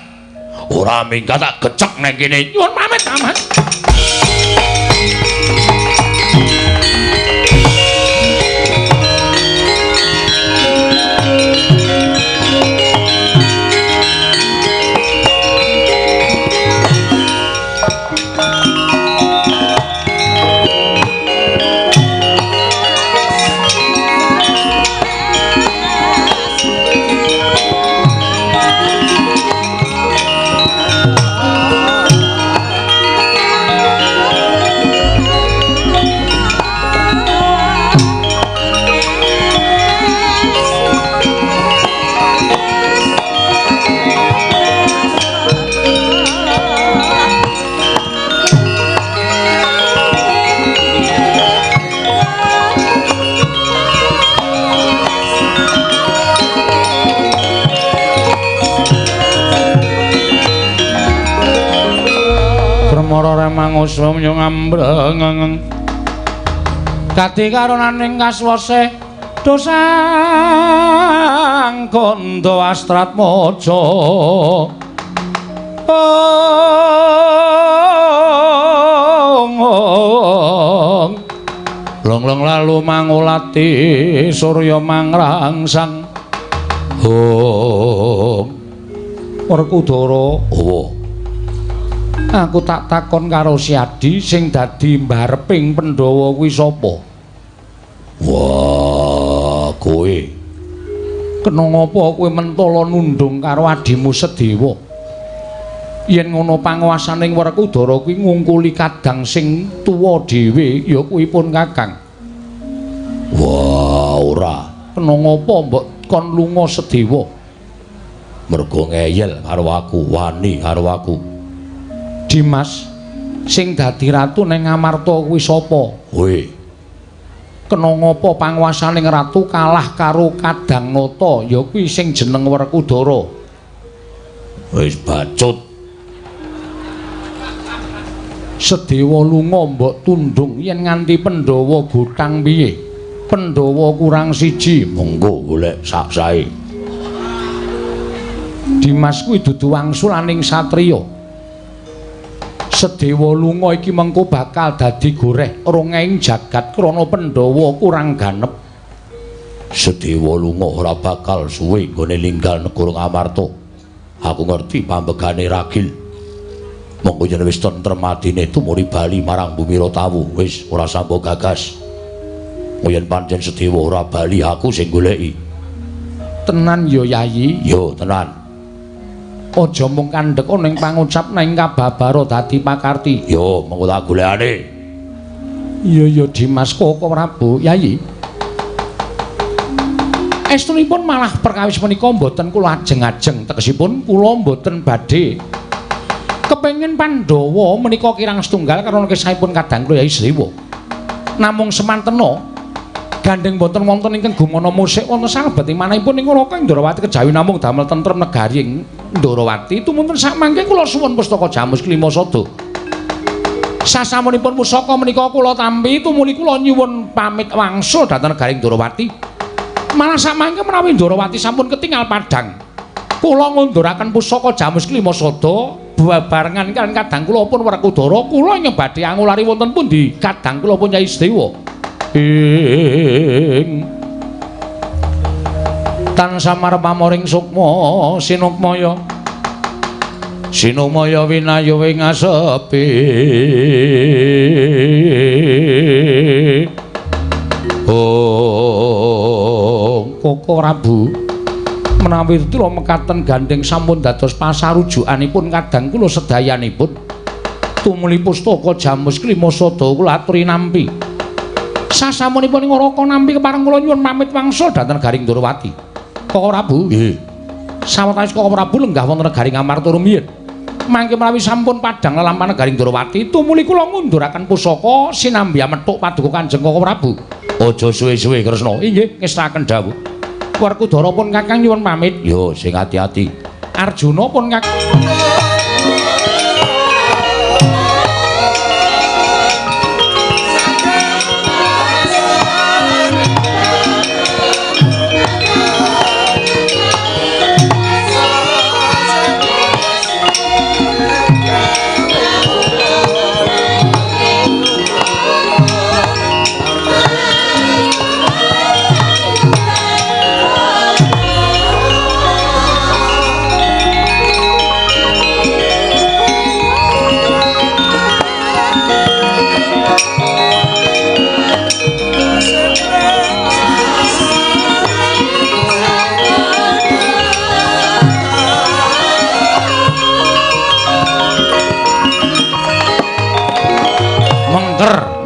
Ora minggat tak gecek nang kene. Nyuwun pamit, Paman. Mangusum yo ngambreng dadi karonaning kaswase dosang kondo astratmaja. Long-long lalu mangulati surya mangrangsang. Hong Werkudara. Owo. Aku tak takon karo si Adi sing dadi mbareping Pandhawa kuwi sapa? Wah, kowe. Kena ngapa kowe mentala nundung karo adimu Sedewa? Yen ngono panguwasaning Werkudara kuwi ngungkuli kadang sing tuwa dhewe ya kuwi pun Kakang. Wah, ora. Kena ngapa mbok kon lunga Sedewa? Mergo ngeyel karo aku, wani karo aku. Dimas sing dadi ratu ning Ngamarta kuwi sapa? Kowe. Kena ngapa panguwasaning ratu kalah karo Kadang Nata ya kuwi sing jeneng Werkudara. Wis bacut. Sedewa lunga mbok tundung yen nganti Pandhawa gotang piye? Pandhawa kurang siji, monggo golek sak-sae. Dimas kuwi dudu wangsulaning satriya. Sedewa lunga iki mengko bakal dadi goreh rongeng jagat krana Pandhawa kurang ganep. Sedewa lunga ora bakal suwe nggone ninggal negara Ngamarta. Aku ngerti pambegane ragil. Monggo yen wis tentrem atine tumuri bali marang Bumi Rotawu, wis ora sambo gagas. Yen pancen Sedewa ora bali aku sing goleki. Tenan ya Yayi? Yo tenan. Aja mung kandhek ning pangucap ning kababara dadi pakarti. Yo mengko tak golekane. Iya ya Dimas Koko Prabu Yayi. Estunipun malah perkawis menika mboten kula ajeng-ajeng, tegesipun kula mboten badhe kepengin Pandhawa menika kirang setunggal karena kisahipun kadang kula Yayi Sedewa. Namung semantena gandeng mboten wonten ingkang gumana musik wonten salebet imanipun ing Raka Indrawati kejawi namung damel tentrem negari ing Ndorowati tumunten sakmangke kula suwun pustaka Jamus Klima Sada. Sasampunipun pusaka menika kula tampi tumuli kula nyuwun pamit wangsul dhateng negaring Ndorowati. Malah sakmangke menawi Ndorowati sampun ketingal padhang, kula ngunduraken pusaka Jamus Klima Sada bebarengan kaliyan kadang kula pun Werkudara kula ingkang badhe angulari wonten pundi kadang kula pun Kyai Sedewa. Ing tansah marep pamoring sukma sinukmaya sinumaya winayu ing asepi. Oh Koko Prabu, menawi kula mekaten gandeng sampun dados pasarujukanipun kadang kula sedayanipun tumuli pustaka Jamus Klima Sada kula aturi nampi. Sasampunipun ing Raka nampi kepareng kula nyuwun pamit wangsul dhateng negaring Ndorowati. Koko Prabu, nggih. Sawetawis Koko Prabu lenggah wonten negaring Amarta rumiyin. Mangke menawi sampun padhang lelampahan negaring Ndorowati, tumuli kula ngunduraken pusaka sinambi amethuk paduka Kanjeng Koko Prabu. Aja suwe-suwe Kresna. Inggih, ngestakaken dawuh. Werkudara pun kakang nyuwun pamit. Yo sing ati-ati. Arjuna pun kakang.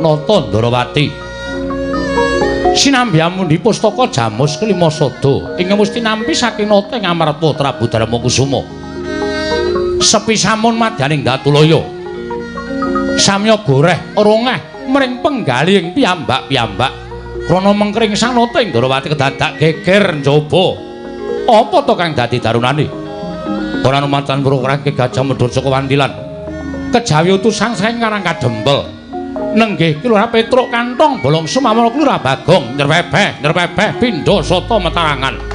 Nata Ndorowati sinambi amundi pustaka Jamus Klima Sada ingkang musti nampi saking nata ing Amarta Prabu Darmakusuma. Sepi samun madyaning Datulaya samya goreh rongeh mring penggalih piyambak-piyambak krana mengkring sang nata ing Ndorowati kedadak geger njaba. Apa to kang dadi darunane? Ora numatan purwakake Gajah Medhur saka Wantilan kejawi utusan saking Karang Kadempel. Nenggih Kelurahan Petruk Kantong Bolong Sumawana Kelurahan Bagong nyerpebeh nyerpebeh pindha sata metarangan.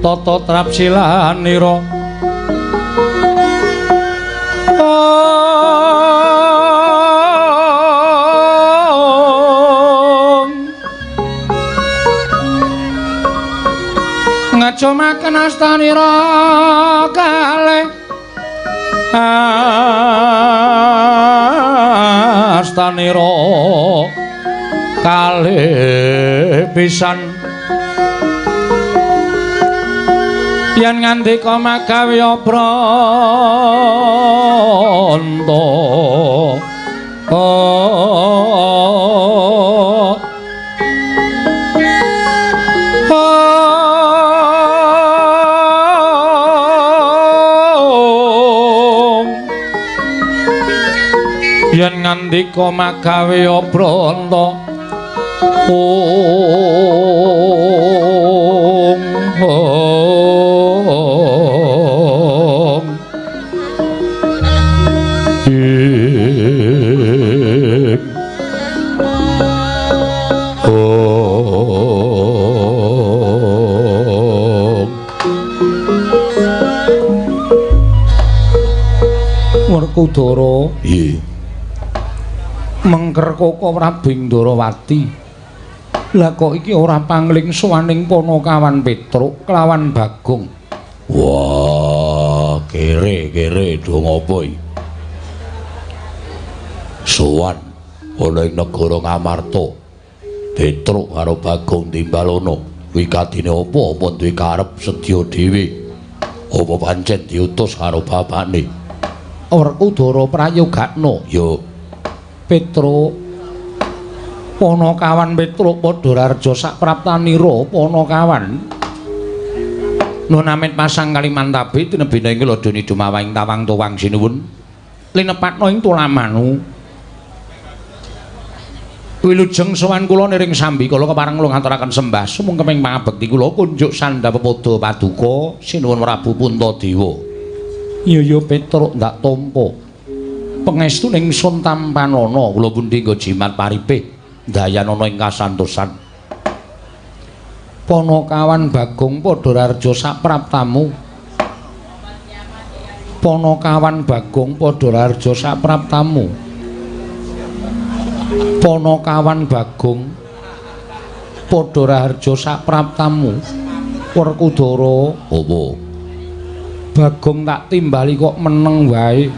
Tata trapsilanira. Ngacumaken astanira kalih astanira kalih pisan yen ngandika magawe branta. Yen ngandika magawe branta ong ong ing ong. Werkudara, nggih, mengker Koko Prabu ing Ndarawati. Lah kok iki ora pangling sowaning Panakawan Petruk kelawan Bagong. Wah, kere-kere do ngopo iki? Sowan ana ing negara Ngamarta. Petruk karo Bagong timbalono. Wikatine apa? Apa duwe karep sedya dhewe? Apa pancen diutus karo bapakne? Werkudara prayogakno. Ya. Petruk Panakawan Petruk padha raharja sapraptanira Panakawan. Nun amit pasang Kalimantabe tinebina ing ladoni dumawahing tawang tuwang sinuwun linepatna ing tulamanu. Wilujeng sowan kula niring sambi kala kepareng kula ngaturaken sembah sumungkeming pangabekti kula kunjuk sandha pepoda paduka sinuwun Prabu Puntadewa. Iya ya Petruk ndak tampa. Pangestu ning sun tampanana kula pundi nggo jimat paripih dayanana ing kasantosan. Panakawan Bagong padha raharja sapraptamu. Panakawan Bagong padha raharja sapraptamu. Panakawan Bagong padha raharja sapraptamu. Werkudara, apa? Bagong tak timbali kok meneng wae.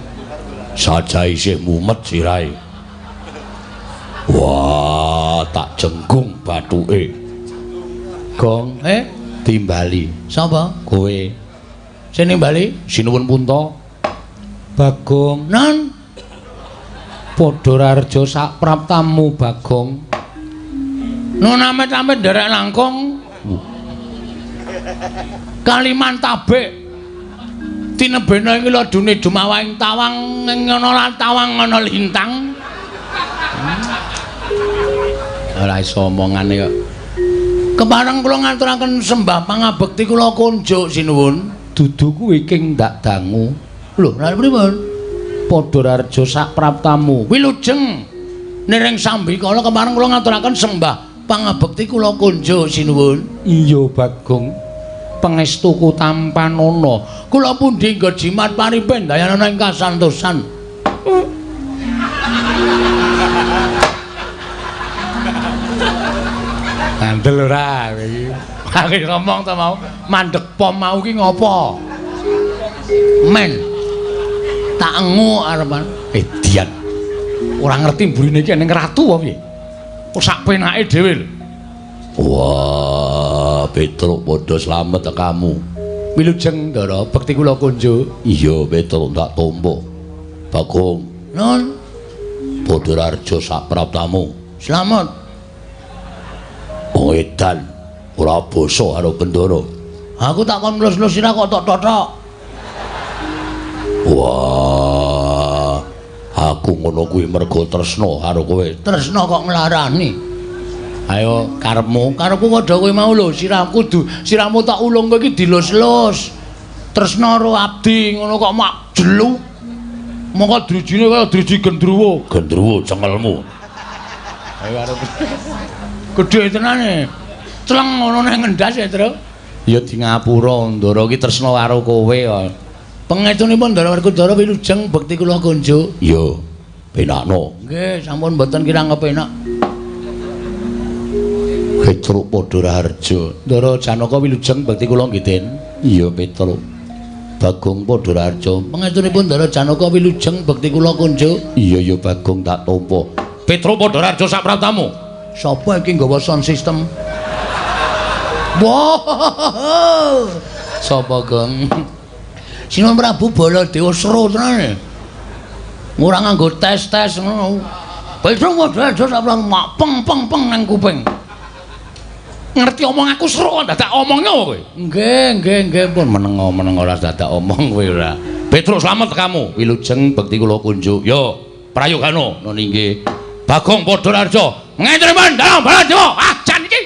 Saja isih mumet sirahe. Wah, tak jenggung bathuke. Gong, timbali. Sapa? Kowe. Sing nimbali? Sinuwun Punta. Bagong, non. Padha raharja sapraptamu Bagong. Nun amit-amit nderek langkung. Kalimantabe. Tinebena iki ladune dumawahing tawang ngono lan tawang ngono lintang. Ora iso omongane kok. Kepareng kula ngaturaken sembah pangabekti kula kunjuk sinuwun. Dudu kuwi king ndak dangu. Lho, lha pripun? Padha raharja sapraptamu. Wilujeng niring sambikala kepareng kula ngaturaken sembah pangabekti kula kunjuk sinuwun. Iya Bagong. Pangestuku tampanana. Kula pundi nggo jimat paripen dayanana ing kasantosan. Ngandel ora kowe iki. Aku ngomong ta mau mandek pom mau ki ngopo? Men. Tak engu arepan. Edian. Ora ngerti mburine iki ning ratu apa piye? Kok sak penake dhewe lho. Wah, Petruk padha slamet kamu. Wilujeng Ndara, bekti kula kunjuk. Iya, Petruk tak tampa. Bagong. Nun. Padha raharja sapraptamu. Slamet. Wong edan ora basa karo Bendara. Aku tak kon nglus-nglus sira kok tok totok. Wah, aku ngono kuwi mergo tresna karo kowe. Tresna kok nglarani. Ayo karepmu, karepku padha kowe mau lho, sirahku sirahmu tak ulung kowe iki dilus-lus. Tresna karo abdi ngono kok mak jelu. Mongko drijine kaya driji gendruwo. Gendruwo cengelmu. Ayo arep. Gedhe tenane. Cleng ngono nang ngendas ya, Tru. Ya di ngapura Ndara iki tresna karo kowe. Pangestunipun Ndara Werkudara wilujeng bekti kula kunjuk. Iya, penakno. Nggih, sampun mboten kirang kepenak. Petruk padha raharja. Ndara Janaka wilujeng bekti kula nggih, Den. Iya, Petruk. Bagong padha raharja. Pangestunipun Ndara Janaka wilujeng bekti kula kunjuk. Iya, ya Bagong tak tampa. Petruk padha raharja sak praptamu. Sapa iki nggawa sound system? Wah. Sapa, Gong? Sinuwun Prabu Baladewa seru tenan. Ora nganggo tes-tes ngono. Petruk padha raharja sak praptamu mak peng peng peng nang kuping. Ngerti omong aku seru kok dadak omongnya apa kowe? Nggih, nggih, nggih pun menengo-menengo ora dadak omong kowe ora. Petruk slamet kamu. Wilujeng bekti kula kunjuk. Yo, prayogano nun inggih. Bagong padha raharja. Ngentriman dalem Baladewa. Ah, jan iki.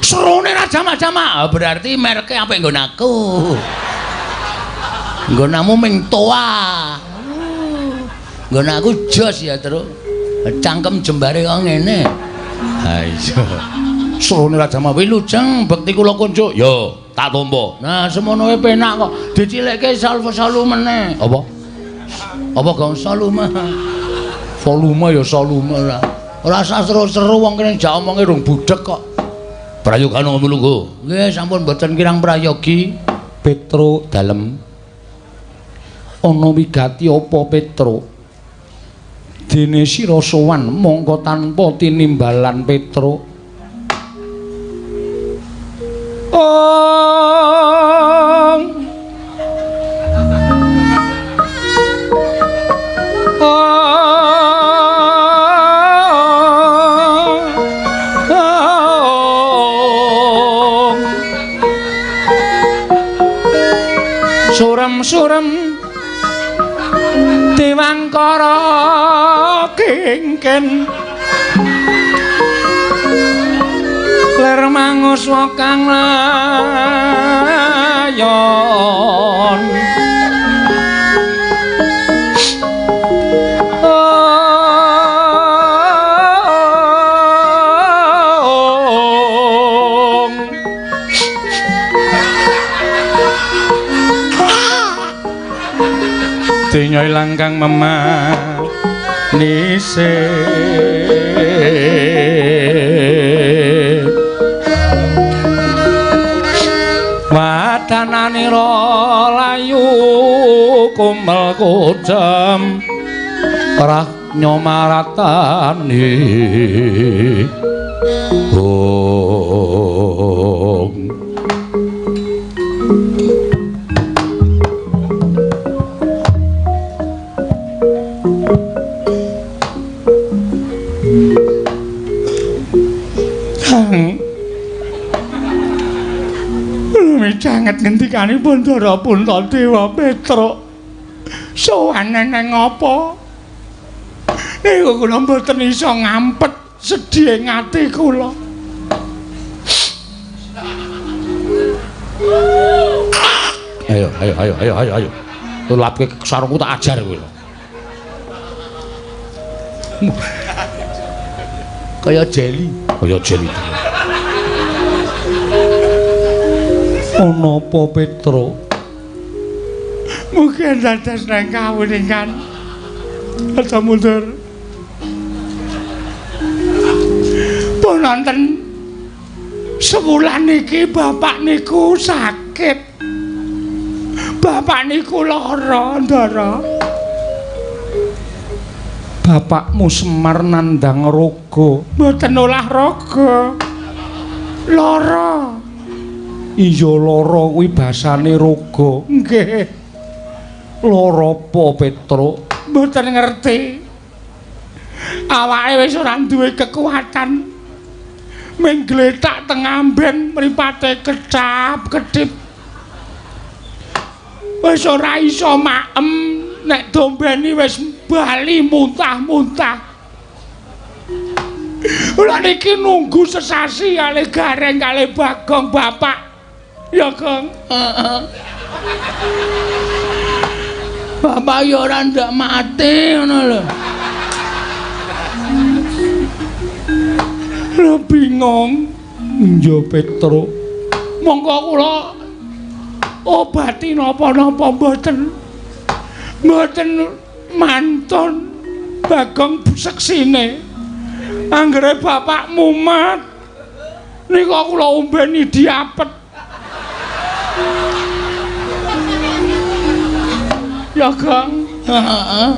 Serune ra jamak-jamak. Berarti merke apik nggon aku. Nggonamu ming toa. Nggon aku jos ya, Truk. Cangkem jembare kok ngene. Ha iya. Serune ra jamak wilujeng bekti kula kunjuk. Yo, tak tampa. Nah, semono wae penak kok. Dicilikke salvo-salu meneh. Apa? Apa gong volume? Volume ya volume ora. Ora usah seru-seru wong kene jak omonge rung budhek kok. Prayogana mlungguh. Nggih, sampun mboten kirang prayogi. Petruk dalem. Ana wigati apa Petruk? Dene sira sowan mongko tanpa tinimbalan Petruk. Ong. Ong. Surem-surem Dewangkara kingken ler manguswa kang layon. Ong. Denya ilang kang memanise wadananira layu kumel kujam rah nyomaratani. Ong. Micanget ngendikanipun Ndara Puntadewa Petruk. Sowan nang apa? Niku kula mboten iso ngampet sedih ing ati kula. Ayo, ayo, ayo, ayo, ayo, ayo. Tulapke sarungku tak ajar kowe lho. Kaya jeli, kaya jeli. Ana apa Petruk? Mugi dados nang kawuningan. Aja mundur. Pun wonten sewulan niki bapak niku sakit. Bapak niku lara, Ndara. Bapakmu Semar nandhang raga. Mboten olah raga. Lara. Iya lara kuwi basane raga. Nggih. Lara apa Petruk? Mboten ngerti. Awake wis ora duwe kekuatan. Ming gletak teng amben mripate kecap-kedip. Wis ora iso maem, nek dombeni wis bali muntah-muntah. Kula niki nunggu sesasi kalih Gareng kalih Bagong bapak. Ya, Gong. Heeh. Bapak ya ora ndak mati ngono lho. Lho bingung. Iya Petro. Monggo kula obati napa-napa mboten. Mboten mantun Bagong seksine. Anggere bapak mumat nika kula ombeni diapet. Ya Gong. Heeh.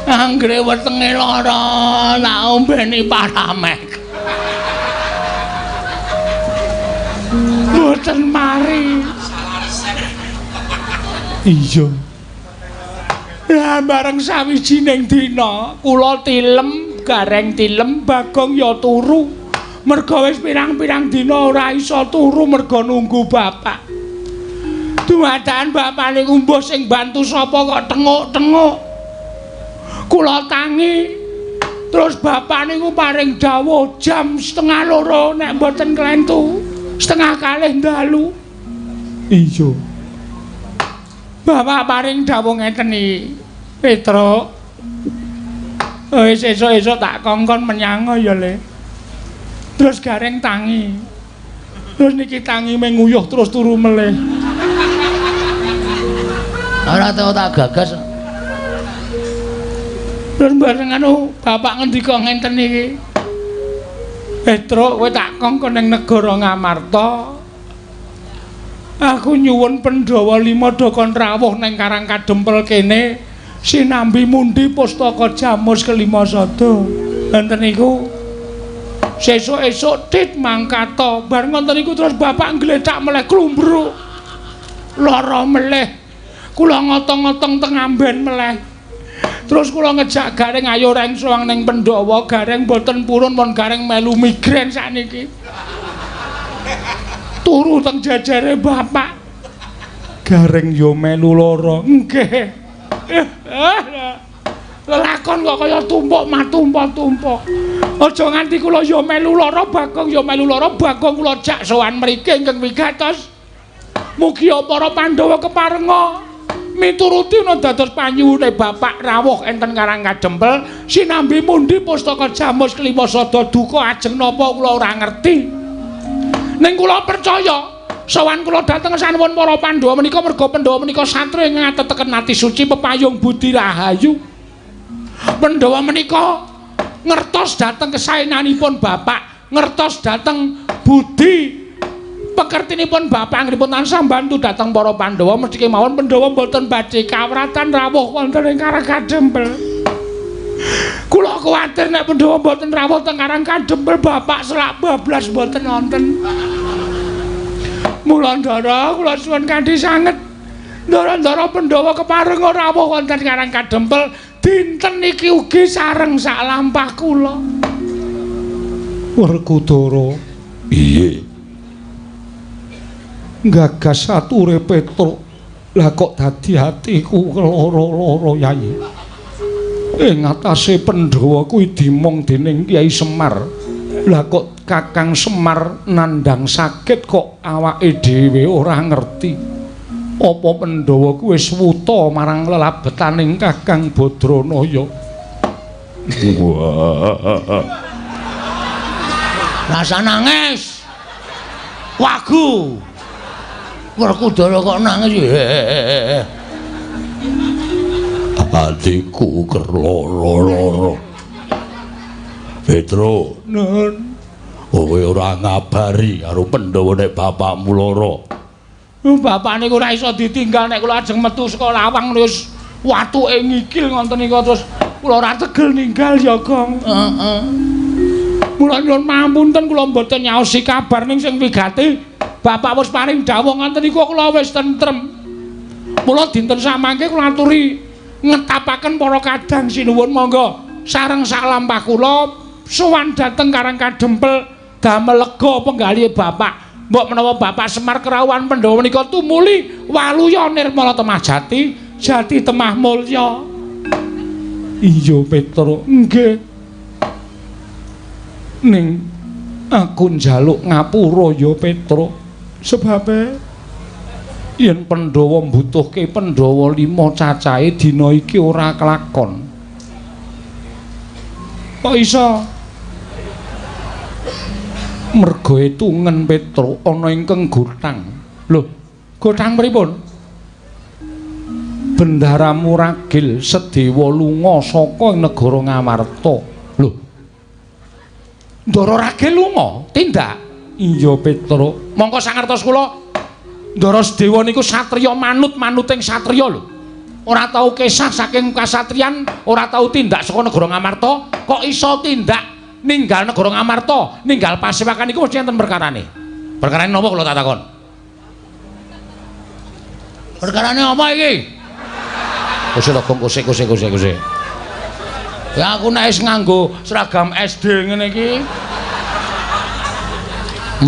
Anggere wetenge lara tak ombeni Paramek. Mboten mari. Iya. Lah bareng sawijining dina kula tilem, Gareng tilem, Bagong ya turu. Merga wis pirang-pirang dina ora iso turu merga nunggu bapak. Dumadakan bapak niku mbuh sing bantu sapa kok tenguk-tenguk. Kula tangi. Terus bapak niku paring dawuh jam 1:30 nek mboten klentu, 1:30 dalu. Iya. Bapak paring dawuh ngeten iki, Petro. Wis esuk-esuk tak kongkon menyang ya, Le. Terus Gareng tangi. Terus niki tangi menguyuh terus turu melih. Ora tau tak gagas. Terus bareng anu bapak ngendika ngenten iki. Petro, kowe tak kongkon ning negara Ngamarta. Aku nyuwun Pandhawa lima do kon rawuh ning Karang Kadempel kene sinambi mundi pustaka Jamus kelima sada. Enten niku sesuk-esuk tit mangkata. Bar ngoten niku terus bapak nglethak meleh klumbruk. Lara meleh. Kula ngotong-ngotong teng amben meleh. Terus kula ngejak Gareng ayo reng sowan ning Pandhawa, Gareng mboten purun pun Gareng melu migrain sakniki. Turu teng jajare bapak. Gareng yo melu lara. Nggih. Lelakon kok kaya tumpuk matumpuk-tumpuk. Aja nganti kula yo melu lara, Bagong yo melu lara, Bagong kula jak sowan mriki ingkang wigatos. Mugi para Pandhawa keparenga mituruti ana dados panyuwune bapak rawuh enten Karang Kadempel sinambi mundi pustaka Jamus kelima sada duka ajeng napa kula ora ngerti. Ning kula percaya sowan kula dhateng sanuwun para Pandhawa menika merga Pandhawa menika satriya ingkang ateteken ati suci pepayung budi rahayu. Pandhawa menika ngertos dhateng kesaenanipun bapak, ngertos dhateng budi pekertinipun bapak anggenipun tansah mbantu dhateng para Pandhawa mesti kemawon Pandhawa mboten badhe kawratan rawuh wonten ing Karang Kadempel. Kula kuwatir nek Pandhawa mboten rawuh teng Karang Kadempel bapak selak bablas mboten wonten. Mula ndara kula suwun kanthi sanget ndara-ndara Pandhawa keparenga rawuh wonten Karang Kadempel dinten niki ugi sareng sak lampah kula. Werkudara. Piye? Gagas ature Petruk. Lah kok dadi atiku keloro-loro Yai. Ing atase Pandhawa kuwi dimong dening Kyai Semar. Lah kok Kakang Semar nandhang sakit kok awake dhewe ora ngerti. Apa Pandhawa kuwi wis wuta marang lelabetaning Kakang Badranaya? Wah. Rasa nangis. Wagu. Werkudara kok nangis. Atiku kerloro-loro. Petro, nun, kowe ora ngabari karo Pandhawa nek bapakmu lara. Bapak niku ora iso ditinggal nek kula ajeng metu saka lawang wis watuke ngikil ngoten niku terus kula ora tegel ninggal ya, Gong. Heeh. Mula nyuwun pangapunten kula mboten nyaosi kabar ning sing wigati. Bapak wis paring dawuh ngoten niku kula wis tentrem. Mula dinten samangke kula aturi ngetapaken para kadang sinuwun monggo sareng sak lampah kula sowan dhateng Karang Kadempel damel lega penggalihe bapak. Mbok menawa Bapak Semar kerawuhan Pandhawa menika tumuli waluya nirmala temah jati, jati temah mulya. Iya Petro, nggih. Ning aku njaluk ngapura ya Petro. Sebabe yen Pandhawa mbutuhke Pandhawa lima cacahe dina iki ora kelakon. Kok iso? Merga etungen Petruk ana ingkang gotang. Lho, gotang pripun? Bendaramu ragil Sedewa lunga saka negara Ngamarta. Lho. Ndara ragil lunga? Tindak. Iya Petruk. Mongko sangertos kula Ndara Sedewa niku satriya manut-manuting satriya lho. Ora tau kesah saking kasatriyan, ora tau tindak saka negara Ngamarta, kok iso tindak ninggal negara Ngamarta, ninggal pasewakan niku mesti enten perkarane. Perkarane napa kula tak takon? Perkarane apa iki? Kose to, Gong, kose kose kose kose. Ya aku nek wis nganggo seragam SD ngene iki.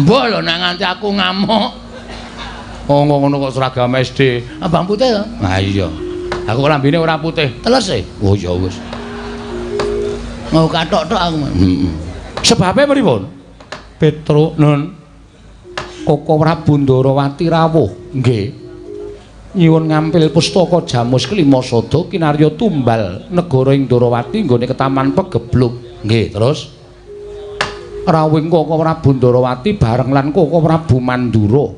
Mbok lho nek nganti aku ngamuk. Oh ngono kok seragam SD. Abang putih to? Ha iya. Aku lambene ora putih. Teles e. Oh ya wis. Mau kathok tok aku. Heeh. Sebabe pripun? Petruk nun Koko Prabu Ndarawati rawuh. Nggih. Nyuwun ngampil pustaka Jamus Kelima Sada kinarya tumbal negara ing Ndarawati nggone ketaman Pegebluk. Nggih, terus rawuhing Koko Prabu Ndarawati bareng lan Koko Prabu Mandura.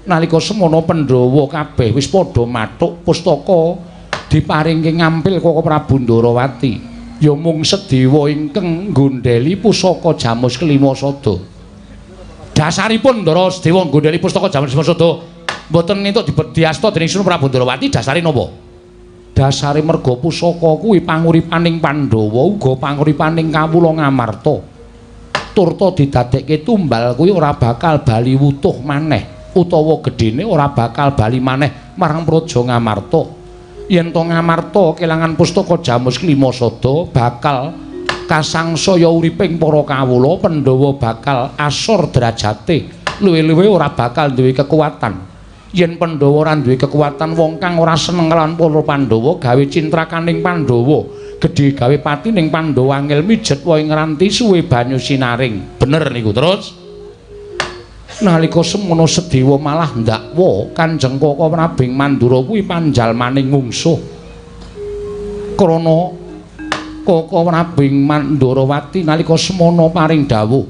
Nalika semono Pandhawa kabeh wis padha mathuk pustaka diparingke ngampil Koko Prabu Ndarawati. Ya mung Sedewa ingkang nggondheli pusaka Jamus Kelima Sada. Dasaripun Ndara Sedewa nggondheli pustaka Jamus Kelima Sada mboten entuk dibediasta dening Sunan Prabu Ndarawati dasare napa? Dasare merga pusaka kuwi panguripaning Pandhawa uga panguripaning kawula Ngamarta. Turta didadekke tumbal kuwi ora bakal bali wutuh maneh utawa gedhene ora bakal bali maneh marang Praja Ngamarta. Yen to Ngamarta kelangan pustaka Jamus Kelima Sada bakal kasangsaya uriping para kawula, Pandhawa bakal asor derajate, luwih-luwih ora bakal duwe kekuatan. Yen Pandhawa ora duwe kekuatan, wong kang ora seneng kelawan para Pandhawa gawe cintrakaning Pandhawa, gedhe gawe patining Pandhawa angel mijet wae ngranti suwe banyu sinaring. Bener niku. Terus nalika semono Sedewa malah ndakwa Kanjeng Koko Prabu Mandura kuwi panjalmaning mungsuh. Krana Koko Prabu Mandurawati nalika semono paring dawuh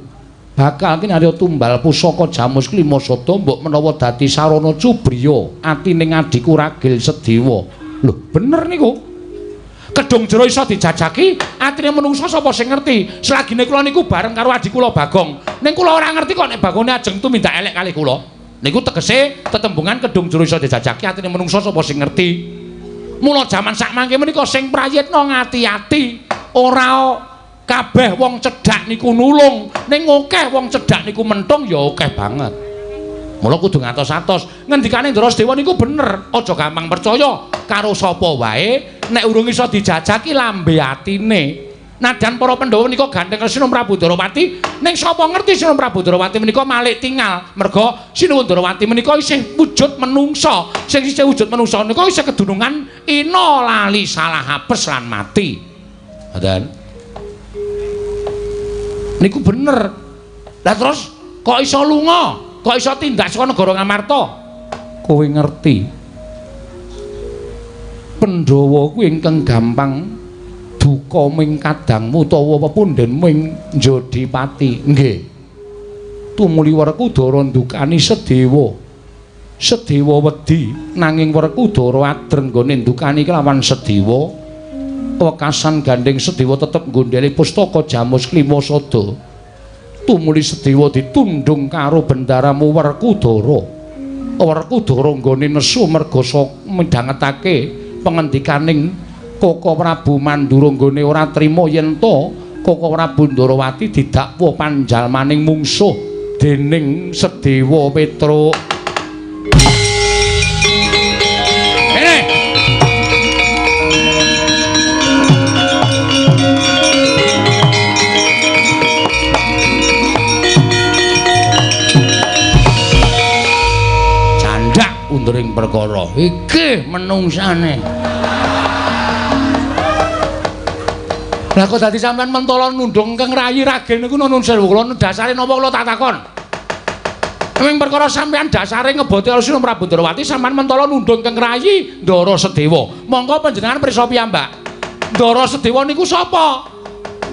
bakal kinarya tumbal pusaka Jamus Kelima Sada mbok menawa dadi sarana cubriya atining adhiku ragil Sedewa. Lho, bener niku. Kedung jero iso dijajaki, atine menungsa sapa sing ngerti? Selagine kula niku bareng karo adhi kula Bagong. Ning kula ora ngerti kok nek Bagone ajeng tumindak elek kali kula. Niku tegese tetembungan kedung jero iso dijajaki, atine menungsa sapa sing ngerti. Mula jaman sakmangke menika sing prayitna ngati-ati, ora kabeh wong cedhak niku nulung, ning akeh wong cedhak niku mentung ya akeh banget. Mula kudu ngatos-atos. Ngendikane Ndara Sedewa niku bener, aja gampang percaya karo sapa wae nek urung iso dijajaki lambe atine. Nadan para Pandhawa menika gandeng Sinuwun Prabu Ndarawati, ning sapa ngerti Sinuwun Prabu Ndarawati menika malik tingal. Merga Sinuwun Ndarawati menika isih wujud menungsa. Sing isih wujud menungsa menika isih kedunungan ina lali salah apes lan mati. Ngoten. Niku bener. Lah terus kok iso lunga? Kok iso tindak saka negara Ngamarta? Kowe ngerti. Pandhawa kuwi ingkang gampang duka ming kadangmu utawa pepundhenmu ing Jodipati. Nggih. Tumuli Werkudara ndukani Sedewa. Sedewa wedi nanging Werkudara adreng nggone ndukani kelawan Sedewa. Wekasan gandeng Sedewa tetep nggondheli pustaka Jamus Kelima Sada. Tumuli Sedewa ditundung karo bendaramu Werkudara. Werkudara nggone nesu merga midhangetake pengendikaning Koko Prabu Mandura nggone ora trima yen to Koko Prabu Ndarawati didakwa panjalmaning mungsuh dening Sedewa Petruk. Undring perkara iki menungsane. Lah kok dadi sampean mentala nundung keng rayi ragil niku nun sewu kula dasare napa kula tak takon. Ing perkara sampean dasare ngeboti Sinuwun Prabu Ndarawati sampean mentala nundung keng rayi Ndara Sedewa. Monggo panjenengan prisa piyambak. Ndara Sedewa niku sapa?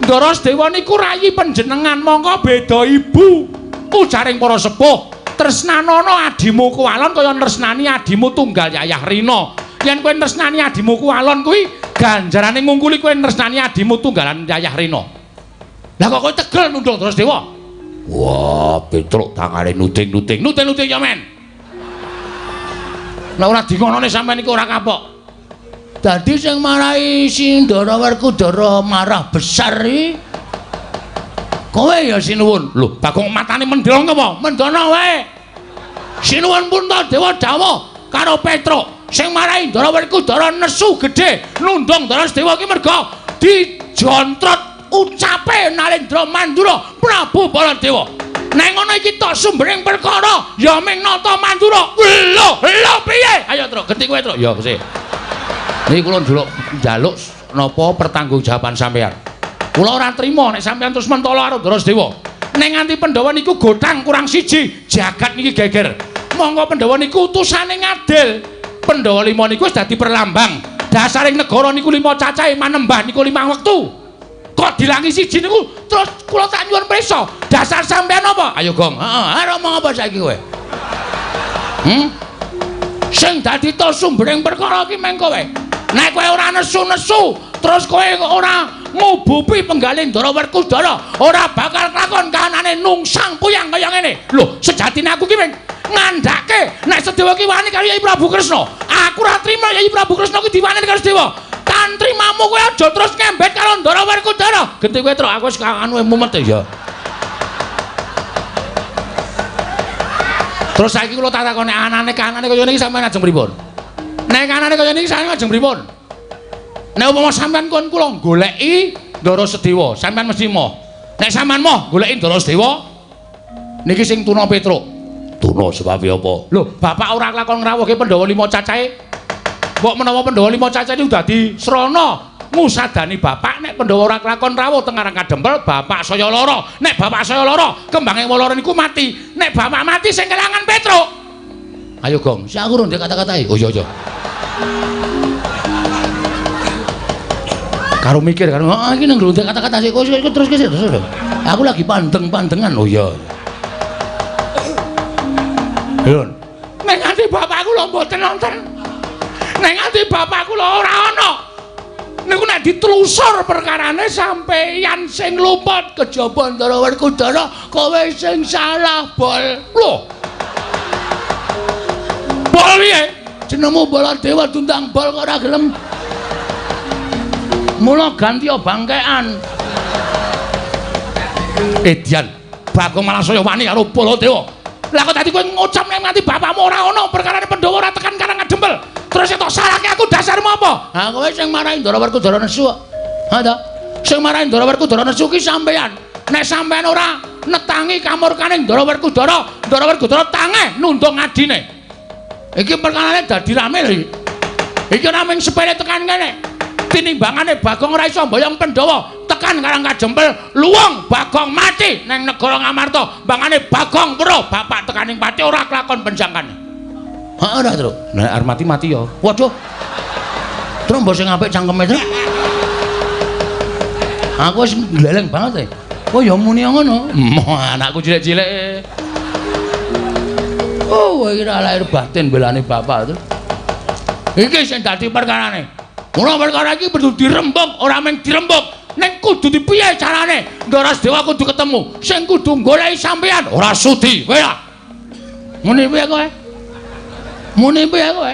Ndara Sedewa niku rayi panjenengan, monggo beda ibu. Ujaring para sepuh, tresnanana adimu kuwalon kaya tresnani adimu tunggal Yayah Rina. Yen kowe tresnani adimu kuwalon kuwi ganjarane ngungkuli kowe tresnani adimu tunggalan Yayah Rina. Lah kok kowe tegel nundung Ndara Sedewa? Wah, Petruk tangane nuting-nuting. Nuting-nuting ya men. Lah ora dingonone sampean iku ora kapok. Dadi sing marai si Ndara Werkudara marah besar iki kowe ya sinuwun. Lho, Bagong matane mendhong apa? Mendhono wae. Sinuwun Puntadewa dawuh karo Petruk sing marai Ndara Werkudara nesu gedhe nundung Ndara Sedewa iki merga dijontrot ucape Nalendra Mandura Prabu Baladewa. Nek ngono iki tok sumbering perkara ya ming nata Mandura. Lho, lho piye? Ayo Truk, genti kowe Truk. Ya, sik. Niki kula njaluk njaluk napa pertanggungjawaban sampean. Kula ora trima nek sampean terus mentolo karo Ndara Sedewa. Nek nganti Pandhawa niku gotang kurang siji, jagat niki geger. Monggo Pandhawa niku utusane ngadil. Pandhawa lima niku wis dadi perlambang. Dasaring negara niku lima cacahe manembah niku limang wektu. Kok dilangi siji niku terus kula tak nyuwun prisa. Dasar sampean apa? Ayo Gong. Heeh, arep omong apa saiki kowe? Sing dadi to sumbering perkara iki meng kowe. Nek kowe ora nesu-nesu, terus kowe ora ngubupi penggalih Ndara Werkudara, ora bakal kelakon kahanane nungsang puyang kaya ngene. Lho, sejatine aku ki meng ngandhake nek Sedewa ki wani karo Yai Prabu Kresna. Aku ora trima Yai Prabu Kresna ki diwani karo Sedewa. Tantrimamu kowe aja terus ngembet karo Ndara Werkudara. Genti kowe Truk, aku wis anu mumet ya. Terus saiki kula tak takoni anane kahanane kaya ngene iki sampean ajeng pripun? Nek anane kaya niki sampeyan ajeng pripun? Nek upama sampean kon kula goleki Ndara Sedewa, sampean mesti moh. Nek sampean moh goleki Ndara Sedewa, niki sing tuna Petruk. Tuna sebabe apa? Lho, bapak ora kelakon ngrawuhke Pandhawa lima cacahe. Mbok menawa Pandhawa lima cacahe niku dadi srana ngusadani bapak nek Pandhawa ora kelakon rawuh teng Karang Kadempel, bapak saya lara. Nek bapak saya lara, kembange lara niku mati. Nek bapak mati sing kelangan Petruk. Ayo Gong, sik aku rung kata-katai. Oh iya iya. Karo mikir karo ah iki nang ndek kata-kata sik kok terus terus. Aku lagi pandeng-pandengan. Oh iya. Lho. Nek nganti bapakku lho mboten nonton. Nek nganti bapakku lho ora ana. Niku nek ditelusur perkarane sampeyan sing luput kejaba Ndara Werkudara kowe sing salah, Bol. Lho. Bol piye? Jenengmu Baladewa diundang bol kok ora gelem. Mula ganti bangkean. Edian, Bagong malah saya wani karo Baladewa. Lah kok dadi kowe ngucap nek nganti bapakmu ora ana perkarane Pandhawa ora tekan Karang Kadempel. Terus tok salahke aku dasarmu apa? Ha kowe sing marahi Ndara Werkudara nesu kok. Ha ta? Sing marahi Ndara Werkudara nesu ki sampeyan. Nek sampeyan ora netangi kamurkane Ndara Werkudara, Ndara Werkudara tangeh nundung adine. Iki perkarane dadi rame lho iki. Iki ora mung sepele tekan kene. Tinimbangane Bagong ora iso mboyong Pandhawa tekan Karang Kadempel, luwung Bagong mati nang negara Ngamarta. Mbangane Bagong weruh bapak tekaning pati ora kelakon penjangkane. Heeh ora, Truk. Nek arep mati mati ya. Waduh. Truk mbok sing apik cangkeme, Truk. Aku wis gleleng banget e. Oh ya muni ngono. Anakku cilik-cilik. Oh, iki ora lahir batin belane bapak to. Iki sing dadi perkarane. Mula perkara iki kudu dirembug, ora mung dirembug, ning kudu dipiye carane? Ndara Sedewa kudu ketemu. Sing kudu goleki sampeyan ora sudi. Kowe lah. Muni piye kowe? Muni piye kowe?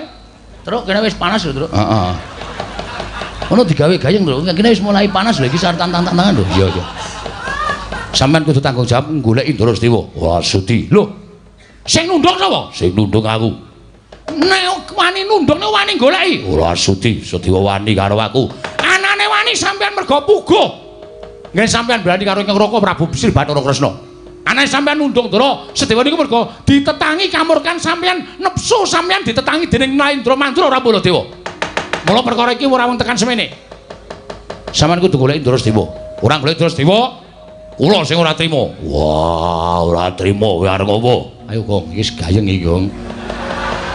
Truk kene wis panas lho, Truk. Heeh. Ono digawe gayeng lho. Kene wis mulai panas lho iki sareng tantang-tantangan lho. Iya, iya. Sampeyan kudu tanggung jawab goleki Ndara Sedewa. Ora sudi. Lho. Sing nundung sapa? Sing nundung aku. Nek wani nundung nek wani goleki. Ora sudi, Sedewa wani karo aku. Anane wani sampeyan mergo puguh. Nggih sampeyan berani karo Ngroko Prabu Sri Bathara Kresna. Anane sampeyan nundung Ndara Sedewa niku mergo ditetangi kamurkan sampeyan, nepsu sampeyan ditetangi dening Nalendra Mandura ora Baladewa. Mula perkara iki ora wong tekan semene. Sampeyan kudu goleki Ndara Sedewa. Ora goleki Ndara Sedewa, kula sing ora trima. Wah, ora trima kowe arep ngopo? Ayo Gong, iki wis gayeng iki, Gong.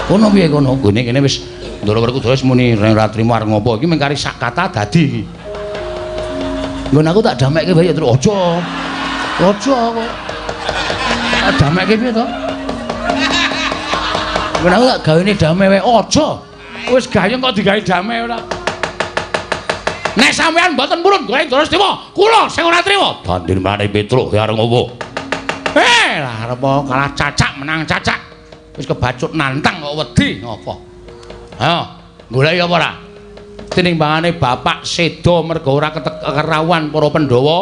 Kono piye kono? Nggone kene wis Ndara Werkudara wis muni ora trima arep ngopo. Iki mung kari sak kata dadi iki. Nggon aku tak damekke wae ya, Truk. Aja. Aja kowe. Damekke piye to? Ben aku tak gawene dame wae. Aja. Wis gayeng kok digawe dame ora. Nek sampean mboten purun golek Ndara Sedewa, kula sing ora trima. Dandil mrane Petruk ya arep ngopo? Lah arep kalah cacak menang cacak. Wis kebacut nantang kok wedi ngopo. Ayo, goleki apa ora? Tinimbangane bapak seda mergo ora kerawuhan para Pandhawa,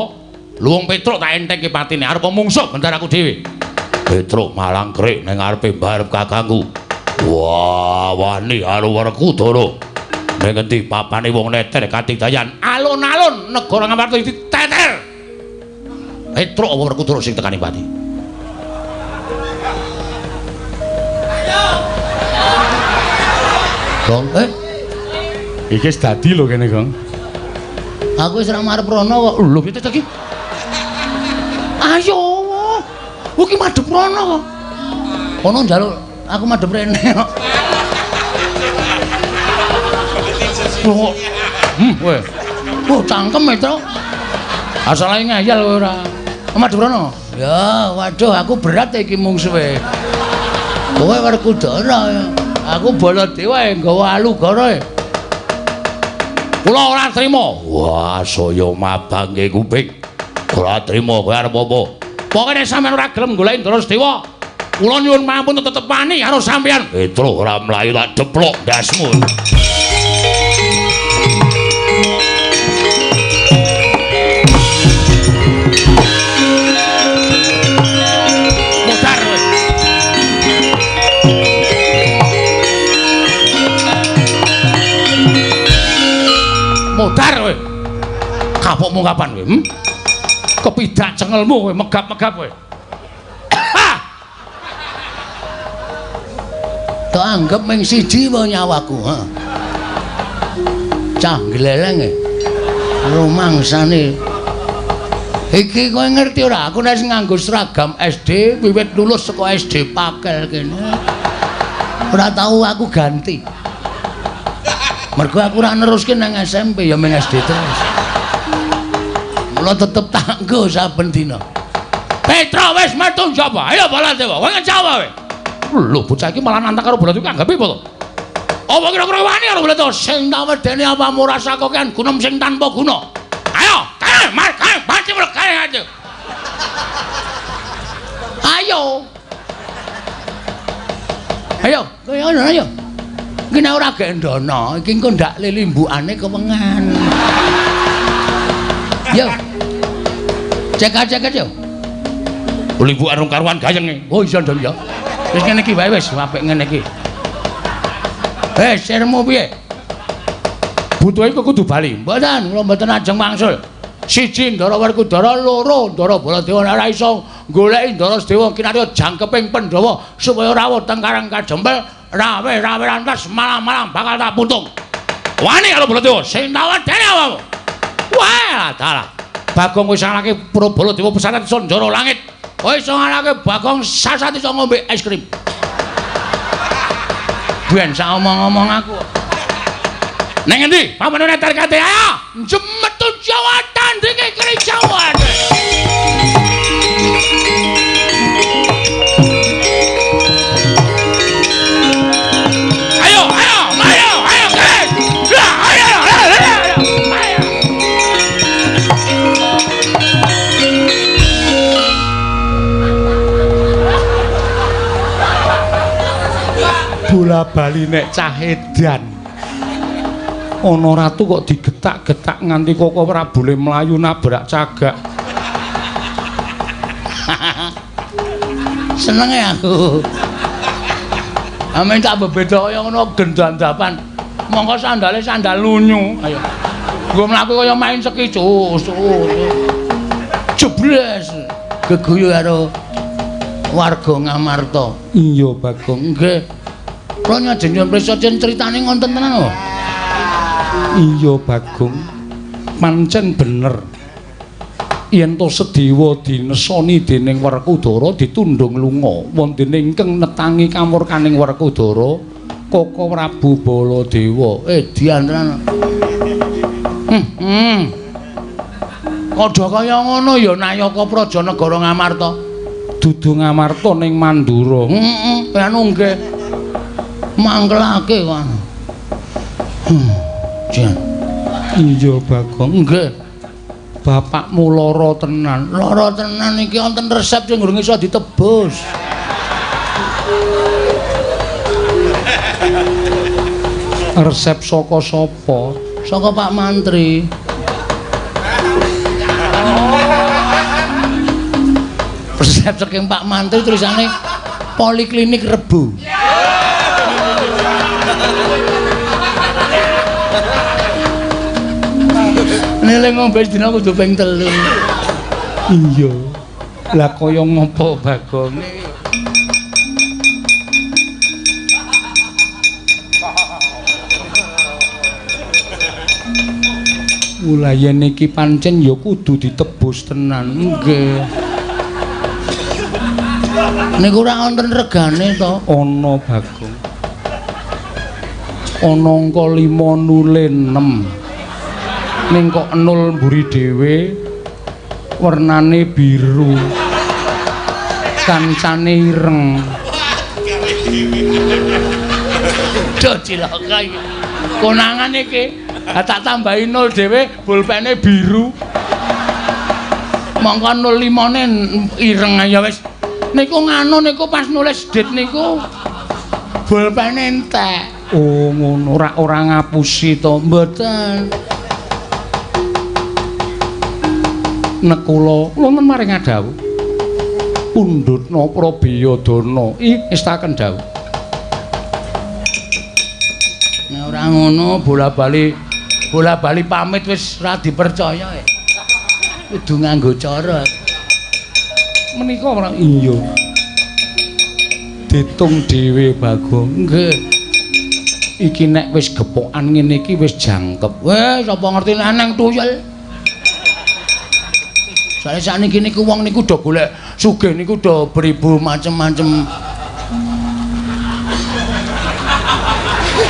luwung Petruk tak entengke patine arep mungsuh bentar aku dhewe. Petruk malang krik ning ngarepe mbarep kakangku. Wah, wani karo Werkudara. Ning endi papane wong neter katigdayan alun-alun negara Ngamarta diteter. Petruk apa Werkudara sing tekani pati? Gong, iki wis dadi lho kene, Gong. Aku wis ora marep rono kok. Lho piye to iki? Ayo. Iki madhep rono kok. Kono njaluk aku madhep rene kok. Kok. Kowe. Oh, cangkem e, Truk. Asale ngeyel kowe ora. Madhep rono. Ya, waduh aku berat iki mungsuhe. Kowe Werkudara ya. Aku Baladewa nggawa alugara. Kula ora trima. Wah, saya mabangke kuping. Ora trima kowe arep apa? Pokoke nek sampeyan ora gelem goleki Ndara Sedewa, kula nyuwun mampun tetep wani karo sampeyan. Petruk ora mlayu tak deplok ndasmu. Mudar kowe. Mudar kowe. Kapokmu kapan kowe? Kepidak cengelmu kowe megap-megap kowe. Tak anggap ming siji wae nyawaku, ha. Cah gleleng e. Rumangsane. Iki kowe ngerti ora? Aku nek nganggo seragam SD wiwit lulus saka SD Pakel kene. Ora tau aku ganti. Mergo aku ora neruske nang SMP ya ming SD terus. Mula tetep tak nggo saben dina. Petruk wis metu njaba. Ayo Baladewa, kowe ngejawab kowe. Lho bocah iki malah nantang karo Baladewa anggape apa to? Apa kira-kira wani karo Baladewa sing tak wedeni apamu rasa kokean gunem sing tanpa guna. Ayo, kae, mar, kae, mati kae aja. Ayo. Ayo, kowe ngono ayo. Iki nek ora gendono, iki engko ndak lilimbukane kewengan. Yo. Cek-cek yo. Limbukan rung karuan gayenge. Oh iya ndon ya. Wis ngene iki wae wis apik ngene iki. Sirmu piye? Butuhe kok kudu bali. Mboten, kula mboten ajeng wangsul. Siji Ndara Werkudara, loro Ndara Baladewa ora iso goleki Ndara Sedewa kinarya jangkeping Pandhawa supaya rawuh teng Karang Kajempel, rawe-rawe rantas malam-malam bakal tak putung. Wani karo Baladewa sing tak wedeni awakmu. Wah, dalah. Bagong wis ngalahke Baladewa pesantren Sanjara Langit. Kowe iso ngalahke Bagong sasat iso ngombe es krim. Ben sak omong-omong aku. Neng endi? Pamane tarkate ayo. Jemetu Jawa tandinge keri Jawa. Ayo, ayo, ayo, ayo, guys. Ayo, ayo, ayo. Ayo. Bola bali nek cah edan. Ana ratu kok digetak-getak nganti Koko Prabule mlayu nabrak cagak. Senenge aku. Amen tak bebeda kaya ngono gendandapan. Mongko sandale sandal lunyu. Ayo. Nggo mlaku kaya main seki cus. Jebles geguyu karo warga Ngamarta. Iya, Bagong. Nggih. Kula nyajeng nyuwun prisa critane ngonten tenan lho. Iya, Bagong. Pancen bener. Yen to Sedewa dinesoni dening Werkudara ditundhung lunga, wonten ingkang netangi kamurkaning Werkudara, Koko Prabu Baladewa. Dian tenan. Padha kaya ngono ya Nayaka Praja Negara Ngamarta. Dudu Ngamarta ning Mandura. Heeh, anu nggih. Mangkelake kok. Jan. Iya, Bagong. Nggih. Bapakmu lara tenan. Lara tenan iki wonten resep sing urung iso ditebus. Resep saka sapa? Saka Pak Mantri. Resep saking Pak Mantri tulisane Poliklinik Rebo. Nele ngombe dina kudu ping 3. Iya. Lah kaya ngopo Bagong? Mula yen iki pancen ya kudu ditebus tenan. Nggih. Niku ora wonten regane to? Ana Bagong. Ana angka 5 nule 6. Ning kok 0 mburi dhewe wernane biru. Kancane ireng. Duh cilaka iki. Konangan iki. Ha tak tambahi 0 dhewe pulpene biru. Mongko 05-ne ireng ya wis. Niku nganu niku pas nulis dit niku pulpene entek. Oh ngono, ora ngapusi to? Mboten. Nekula wonten maring dawuh. Pundhutna Prabiyadana. Ih, estaken dawuh. Nek ora ngono bola-bali pamit wis ora dipercaya. Kudu nganggo cara. Menika ora iya. Ditung dhewe Bagong. Nggih. Iki nek wis gepokan ngene iki wis jangkep. Weh, sapa ngerti nek nang tuyul. Soale sakniki niku wong niku do golek sugih niku do beribu macem-macem.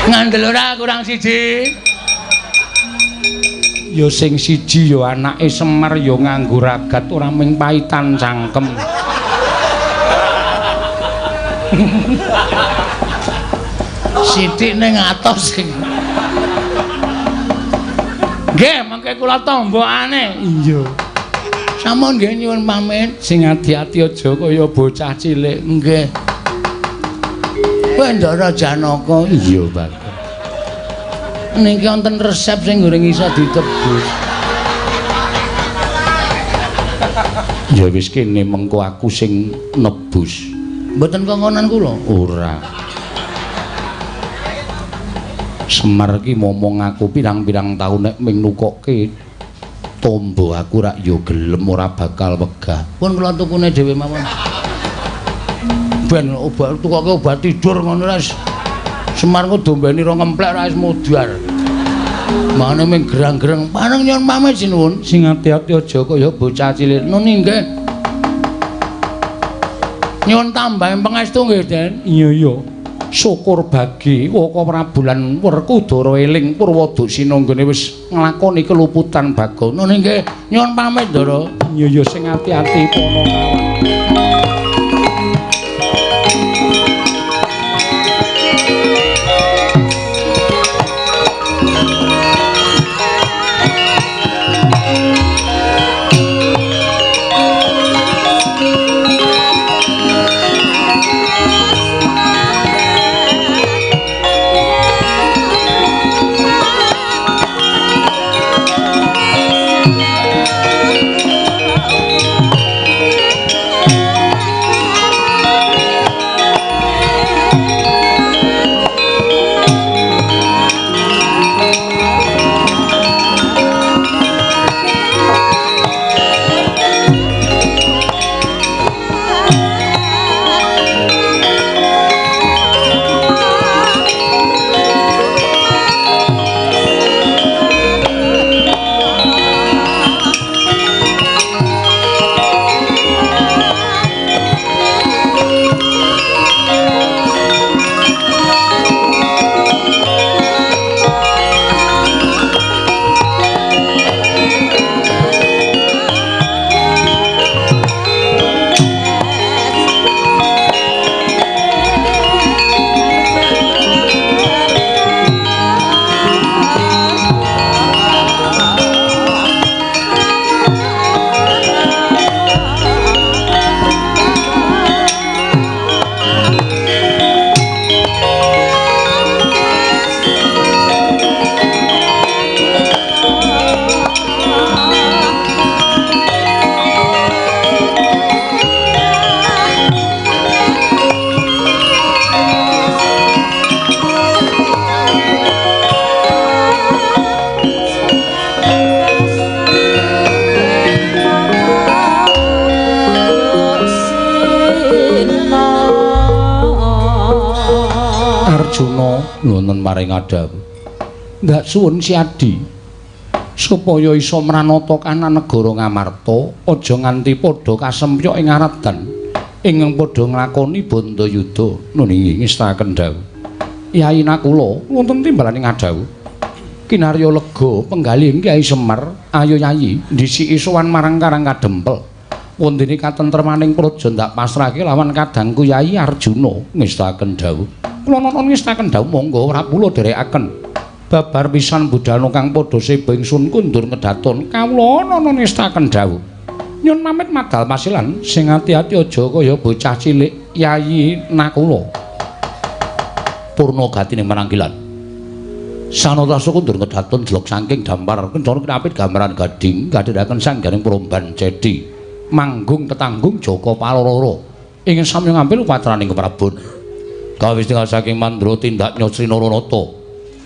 Ngandel ora kurang siji. Ya sing siji ya anake Semar ya nganggo ragat ora mung paitan cangkem. Sithik ning atos sing. Nggih, mangke kula tombokane. Iya. Sampun nggih nyuwun pamit. Sing ati-ati aja kaya bocah cilik. Nggih. Kowe Ndara Janaka. Iya, Bagong. Niki wonten resep sing goreng iso ditebus. Ya wis kene mengko aku sing nebus. Mboten kongkonan kula? Ora. Semar ki momong aku pirang-pirang taun nek ming nukokke tombo aku rak ya gelem ora bakal wegah. Pun kula tukune dhewe mawon. Ben obat tukoke obat tidur ngono ra. Semar ku dombeni rong ngemplek ra wis mudhar. Mane ming gerang-gerang. Pareng nyuwun pamit sinuwun. Sing ati-ati aja kaya bocah cilik. Nuni nggih. Nyuwun tambahan pangestu nggih, Den. Iya iya. Syukur bagi Waka Prabu lan Werkudara eling Purwadusina nggone wis nglakoni keluputan Bagong. Nuni nggih, nyuwun pamit, Ndara. Iya iya, sing ati-ati pono kawan. Arjuna nuwun maring adhawuh. Ndak suwun Siadi supaya iso mranata kanan negara Ngamarta aja nganti padha kasempyok ing aradan ingkang padha nglakoni bandayuda. Nun inggih ngestakaken dawuh. Yai Nakula wonten timbalaning adhawuh. Kinarya lega penggalih Kyai Semar, ayo Yayi ndhisiki sowan marang Karang Kadempel. Wondene katentremaning praja ndak pasrahke lawan kadangku Yayi Arjuna ngestakaken dawuh. Kula nonton ngestakaken dawuh monggo ora kula dherekaken. Babar pisan budalna kang padha seba ingsun kundur ngedaton kawula nonton ngestakaken dawuh. Nyun pamit madal pasilan sing ati-ati aja kaya bocah cilik Yayi Nakula. Purna gatine marangkilan. Sanata kundur ngedaton jelok saking dampar kencana kinapit gambaran gading gadhiraken sanggaring promban cedi manggung tetanggung Jaka Paloro ingin sami ngambil upacarane Prabon. Kawis tinggal saking Mandra tindak Nyosri Naranata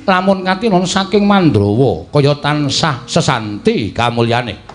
lamun katinon saking Mandrawa kaya tansah sesanti kamulyane.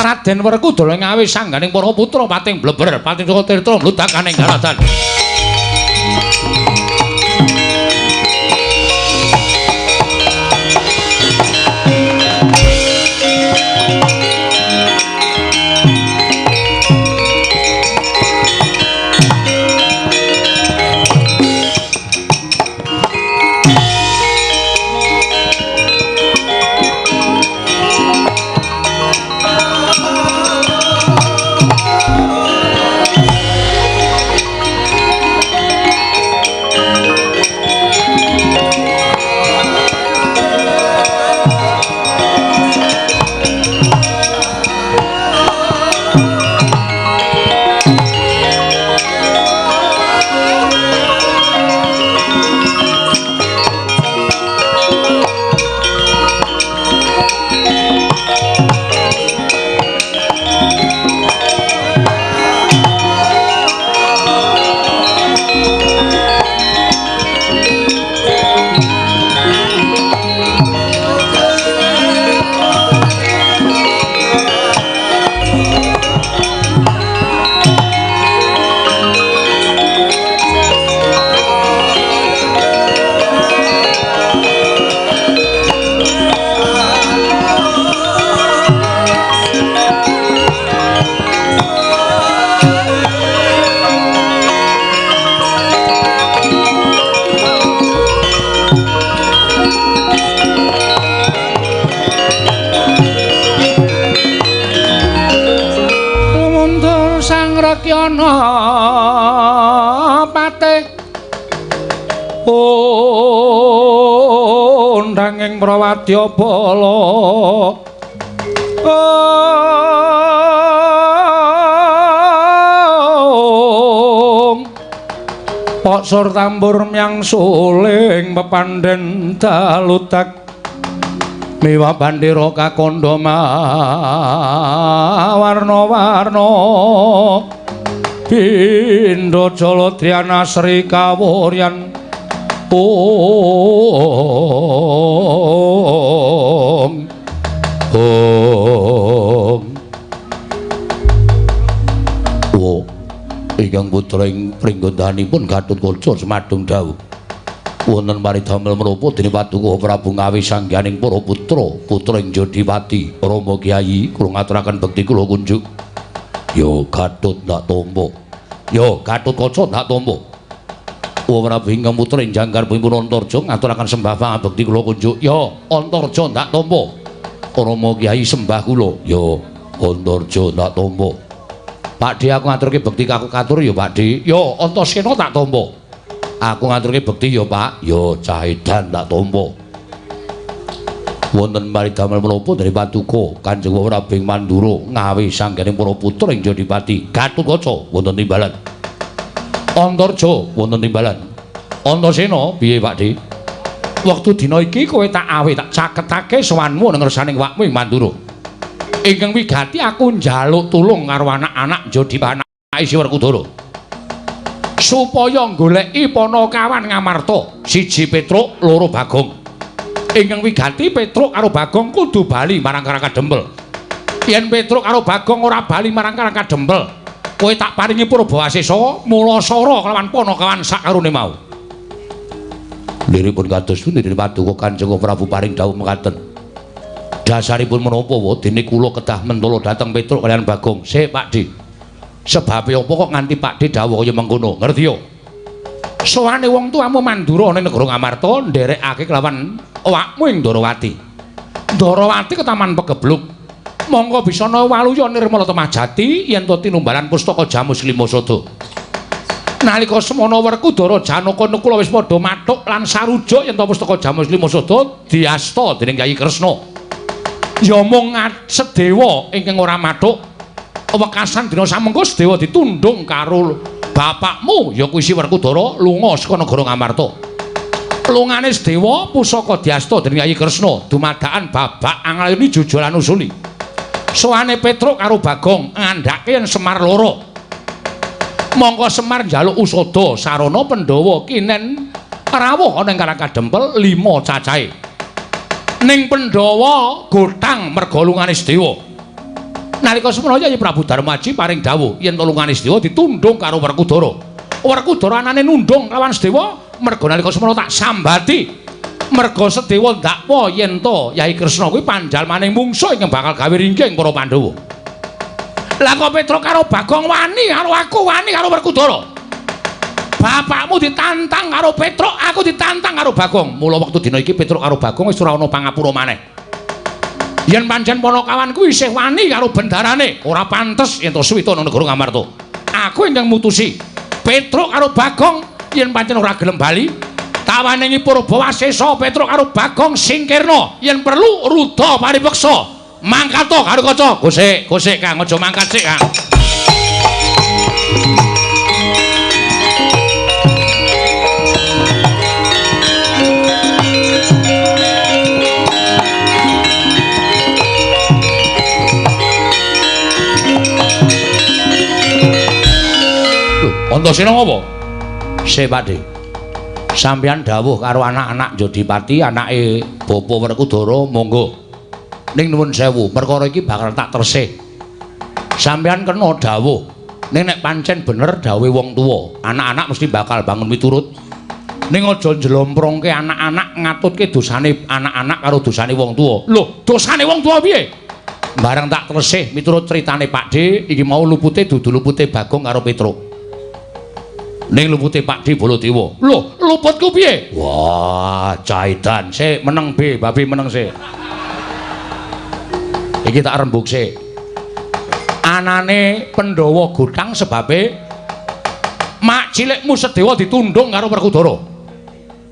Raden Werkudara ngawe sangganing para putra pating bleber pating saka tirta mludakaning daratan. Rekyana patih undanging prawadya bala Pok sur tambur myang suling pepandhen daludak miwa bandera kakandha warna-warna pindha jala Sri kawuryan ong ong wo ingkang putra ing pringgondanipun Gatotkaca semadung dawuh wonten paridamel menapa dene Paduka Prabu Ngawi sangganing para putra putra ing Jodipati. Rama Kyai kula ngaturaken bekti kula kunjuk. Yo Gatot ndak tampa. Yo Gatotkaca ndak tampa. Prabu ingkang putra ing jangkar pun Antarja ngaturaken sembah pangabekti kula kunjuk. Yo Antarja ndak tampa. Rama Kyai sembah kula. Yo Antarja ndak tampa. Pakde aku ngaturke bekti kaku katur ya Pakde. Yo Antasena tak tampa. Aku ngaturke bekti ya Pak. Yo cah edan tak tampa. Wonten paridamel menapa dari Paduka Kanjeng Prabu ing Mandura Ngawi sangganing para putra ing Jodipati. Gatotkaca wonten timbalan. Antarja wonten timbalan. Antasena piye Pakde? Wektu dina iki kowe tak awe tak caketake sowanmu nang ngersaning wakmu ing Mandura. Ingkang wigati aku njaluk tulung karo anak-anak Jodipati si Werkudara. Supaya goleki Panakawan Ngamarta, siji Petruk, loro Bagong. Ingkang wigati Petruk karo Bagong kudu bali marang Karang Kadempel. Yen Petruk karo Bagong ora bali marang Karang Kadempel, kowe tak paringi Purbawasesa mulasara kelawan Panakawan sakarone mau. Liripun kados pundi Paduka Kanjeng Prabu paring dawuh mekaten. Dasaripun menapa wa dene kula kedah mentala dhateng Petruk kaliyan Bagong. Sik Pakde. Sebabe apa kok nganti Pakde dawuh kaya mengkono? Ngerti yo? Sowane wong tuamu Mandura ning negara Ngamarta nderekake kelawan awakmu ing Ndarawati. Ndarawati ketaman pegebluk. Mongko bisa ana waluya nirmala temah jati yen to tinumbalan pustaka Jamus Lima Sada. Nalika semana Werkudara Janaka Nakula wis padha mathuk lan sarujuk yen to pustaka Jamus Lima Sada diasta dening Kyai Kresna. Ya mung Sedewa ingkang ora mathuk. Wekasan dina samengko Sedewa ditundung karo bapakmu ya kuwi si Werkudara lunga saka negara Ngamarta. Lungane Sedewa pusaka diasta dening Kyai Kresna dumadakan babak anglayuni jujulan usuli. Sowane Petruk karo Bagong ngandhake yen Semar loro. Mongko Semar njaluk usada sarana Pandhawa kinen rawuh ana ing Karang Kadempel 5 cacahe. Ning Pandhawa gotang merga lungane Sedewa. Nalika semana Kyai Prabu Darmaji paring dawuh yen lungane Sedewa ditundung karo Werkudara. Werkudara anane nundung lawan Sedewa merga nalika semana tak sambati. Merga Sedewa ndakwa yen to Kyai Kresna kuwi panjalmaning mungsuh ingkang bakal gawe ringking para Pandhawa. Lah kok Petruk karo Bagong wani karo aku, wani karo Werkudara. Bapakmu ditantang karo Petruk, aku ditantang karo Bagong. Mula wektu dina iki Petruk karo Bagong wis ora ana pangapura maneh. Yen pancen Panakawan kuwi isih wani karo bendarane, ora pantes yen to suwita nang negara Ngamarta. Aku ingkang mutusi Petruk karo Bagong yen pancen ora gelem bali, tawaningi Purbawasesa Petruk karo Bagong singkirna, yen perlu rudha paripeksa. Mangkat to karo kaca. Gosek, gosek Kang, aja mangkat sik Kang. Antasena ngopo? Sik, Pakde. Sampeyan dawuh karo anak-anak Jodipati, anake Bapa Werkudara, monggo. Ning nuwun sewu, perkara iki bakal tak tersih. Sampeyan kena dawuh. Ning nek pancen bener dawuhe wong tuwa, anak-anak mesti bakal bangun miturut. Ning aja njlomprongke anak-anak ngatutke dosane anak-anak karo dosane wong tuwa. Lho, dosane wong tuwa piye? Bareng tak tersih miturut critane Pakde, iki mau lupute dudu lupute Bagong karo Petruk. Ning lupute Pakde Baladewa. Lho, luputku piye? Wah, caidan sik meneng be, babi meneng sik. Iki tak rembug sik. Anane Pandhawa gotang sebabe mak cilikmu Sedewa ditundung karo Werkudara.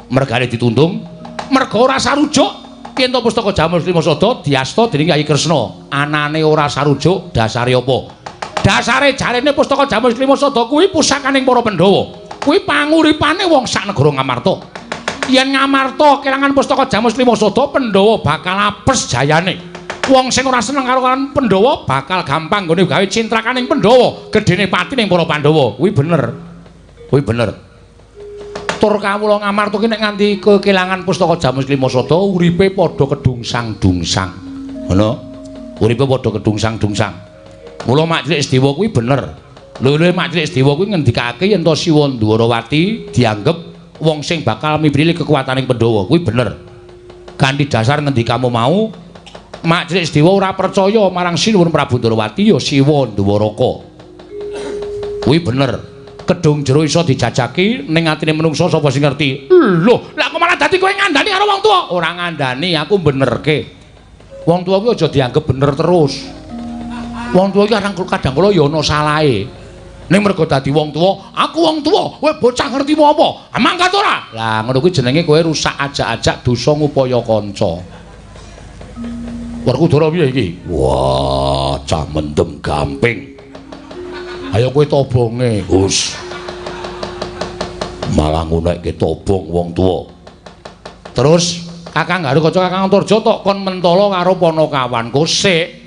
Mergane ditundung, merga ora sarujuk yen to pustaka Jamus Lima Sada diasta dening Kyai Kresna. Anane ora sarujuk dasare apa? Dasare jarene pustaka Jamus Lima Sada kuwi pusakaning para Pandhawa. Kuwi panguripane wong sak negara Ngamarta. Yen Ngamarta kelangan pustaka Jamus Lima Sada, Pandhawa bakal apes jayane. Wong sing ora seneng karo Pandhawa bakal gampang nggone gawe cintrakaning Pandhawa, gedene pati ning para Pandhawa. Kuwi bener. Kuwi bener. Tur kawula Ngamarta ki nek nganti kekelangan pustaka Jamus Lima Sada uripe padha kedungsang-dungsang. Ngono. Uripe padha kedungsang-dungsang. Mula Mak Cilik Sedewa kuwi bener. Lho Mak Cilik Sedewa kuwi ngendikake yen to Siwa Ndwarawati dianggep wong sing bakal mibrili kekuataning Pandhawa. Kuwi bener. Kanthi dasar ngendikamu mau, Mak Cilik Sedewa ora percaya marang Sinuwun Prabu Ndwarawati ya Siwa Ndwaraka. Kuwi bener. Kedung jero iso dijajaki ning atine menungsa sapa sing ngerti. Lho, lah kok malah dadi kowe ngandani karo wong tuwa? Ora ngandani, aku benerke. Wong tuwa kuwi aja dianggep bener terus. Wong tuwa iki kadang kala ya ana salahe. Ning mergo dadi wong tuwa, aku wong tuwa, kowe bocah ngertimu apa? Mangkat ora? Lah ngono kuwi jenenge kowe rusak ajak-ajak dosa ngupaya kanca. Werkudara piye iki? Wah, cah mendem gamping. Ayo kowe tobonge. Hus. Malah ngunekke tobong wong tuwa. Terus Kakang Garukaca Kakang Antarja tok kon mentala karo Panakawan sik.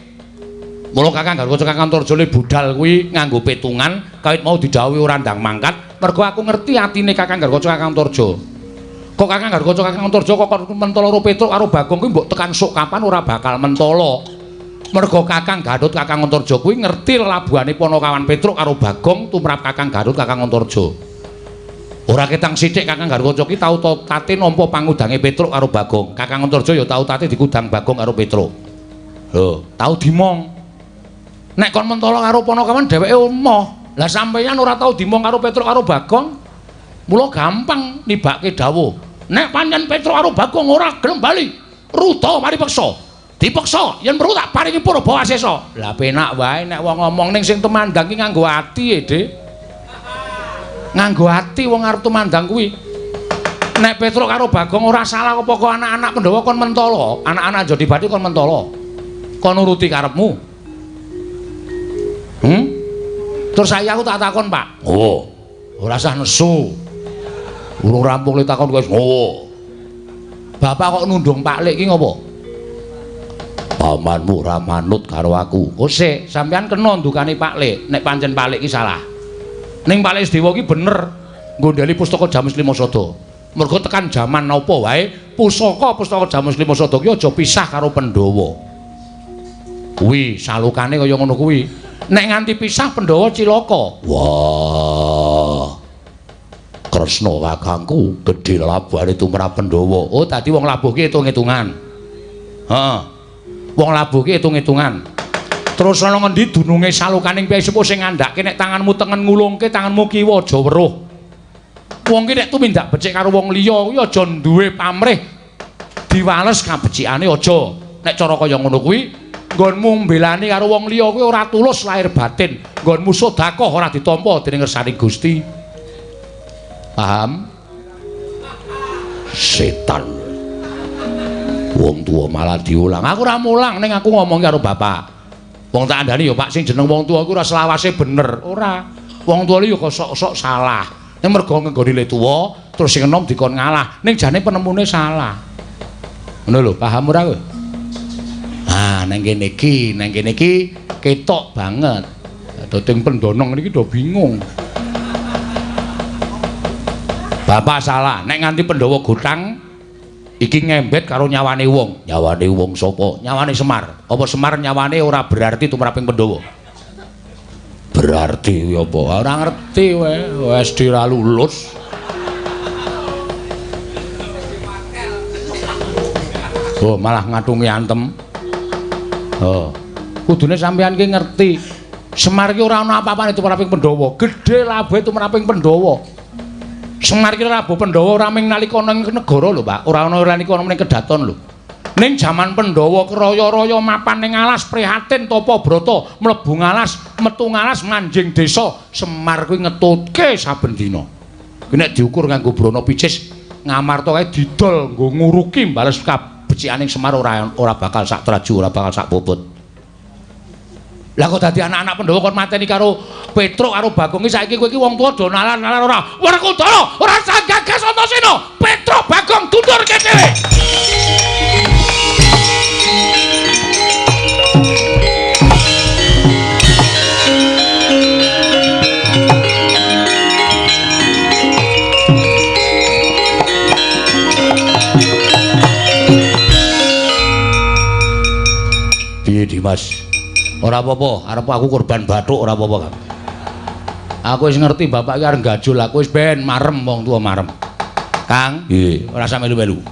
Mula Kakang Garukaca Kakang Antarja le budal kuwi nganggo petungan, kawit mau didhawuhi ora ndang mangkat, mergo aku ngerti atine Kakang Garukaca Kakang Antarja. Kok Kakang Garukaca Kakang Antarja kok kon mentala karo Petruk karo Bagong kuwi mbok tekan sok kapan ora bakal mentala. Mergo Kakang Garut Kakang Antarja kuwi ngerti lelabuhane Panakawan Petruk karo Bagong tumrap Kakang Garut Kakang Antarja. Ora ketang sithik Kakang Garukaca ki tau tate nampa pangudange Petruk karo Bagong. Kakang Antarja ya tau tate dikudang Bagong karo Petruk. Lho, tau dimong. Nek kon mentala karo Panakawan dheweke emoh. Lah sampeyan ora tau dimong karo Petruk karo Bagong. Mula gampang nibake dawuh. Nek pancen Petruk karo Bagong ora gelem bali, ruda mari peksa. Dipeksa yen perlu tak paringi purba wasesa. Lah penak wae nek wong ngomong ning sing tumandang ki nganggo ati e, Dik. Nganggo ati wong arep tumandang kuwi. Nek Petruk karo Bagong ora salah apa kok anak-anak Pandhawa kon mentala, anak-anak Jodibati kon mentala. Kon nuruti karepmu. Hmm? Terus saya aku tak takon, Pak. Oh, ora usah nesu. Urung rampung le takon kowe. Oh. Bapak kok nundung Pak Lik ki ngopo? Pamanmu ora manut karo aku. Oh sik, sampean kena ndukane Pak Lik nek pancen Pak Lik ki salah. Ning Pak Lik Sedewa ki bener nggondheli pustaka Jamus Lima Sada. Mergo tekan jaman apa wae pusaka-pustaka Jamus Lima Sada ki aja pisah karo Pandhawa. Kuwi salukane kaya ngono kuwi. Nek nganti pisah Pandhawa cilaka. Wah. Kresna kakangku gedhe labuhane tumrap Pandhawa. Oh, dadi wong labuh ki hitung-hitungan. Heeh. Wong labuh ki hitung-hitungan. Terus ana ngendi dununge salukaning piyai sepuh sing ngandhake nek tanganmu tengen ngulungke tanganmu kiwa aja weruh. Wong ki nek tumindak becik karo wong liya kuwi aja duwe pamrih diwales kabecikane aja. Nek cara kaya ngono kuwi nggonmu mbelani karo wong liya kuwi ora tulus lahir batin. Nggonmu sedekah ora ditampa dening ngersaning Gusti. Paham? Setan. Wong tuwa malah diulang. Aku ora mulang ning aku ngomong karo bapak. Wong tak andani ya Pak sing jeneng wong tuwa kuwi ora selawase bener. Ora. Wong tuwa ya kok sok-sok salah. Ning mergo ngenggoni le tuwa terus sing enom dikon ngalah. Ning jane penemune salah. Ngono lho, paham ora kowe? Ah, nang kene iki ketok banget. Dating pendonong niki do bingung. Bapak salah, nek nganti Pandhawa gotang iki ngembet karo nyawane wong. Nyawane wong sapa? Nyawane Semar. Apa Semar nyawane ora berarti tumraping Pandhawa? Berarti kuwi apa? Ora ngerti kowe, SD ora lulus. Oh, malah ngatungi antem. Oh. Kudune sampeyan ki ngerti. Semar ki ora ana apa-apane tumraping Pandhawa. Gedhe labuhe tumraping Pandhawa. Semar ki labuh Pandhawa ora mung nalika ana ing negara lho, Pak. Ora ana nalika ana ning kedaton lho. Ning jaman Pandhawa kraya-raya mapan ning alas prihatin tapa brata, mlebu ngalas, metu ngalas manjing desa. Semar kuwi ngetutke saben dina. Kuwi nek diukur nganggo brana picis, Ngamarta kae didol nggo nguruki bales kabecikaning Semar ora bakal sak traju, ora bakal sak bobot. Lah kok dadi anak-anak Pandhawa kon mateni karo Petruk karo Bagong iki saiki kowe iki wong tuwa do nalar-nalar ora. Werkudara ora gagas Antasena. Petruk Bagong dundurke dhewe. Piye Dimas? Ora apa-apa, arep aku korban bathuk ora apa-apa, Kang. Aku wis ngerti bapak iki arep gajul, aku wis ben marem wong tuwa marem. Kang, nggih, ora usah melu-melu.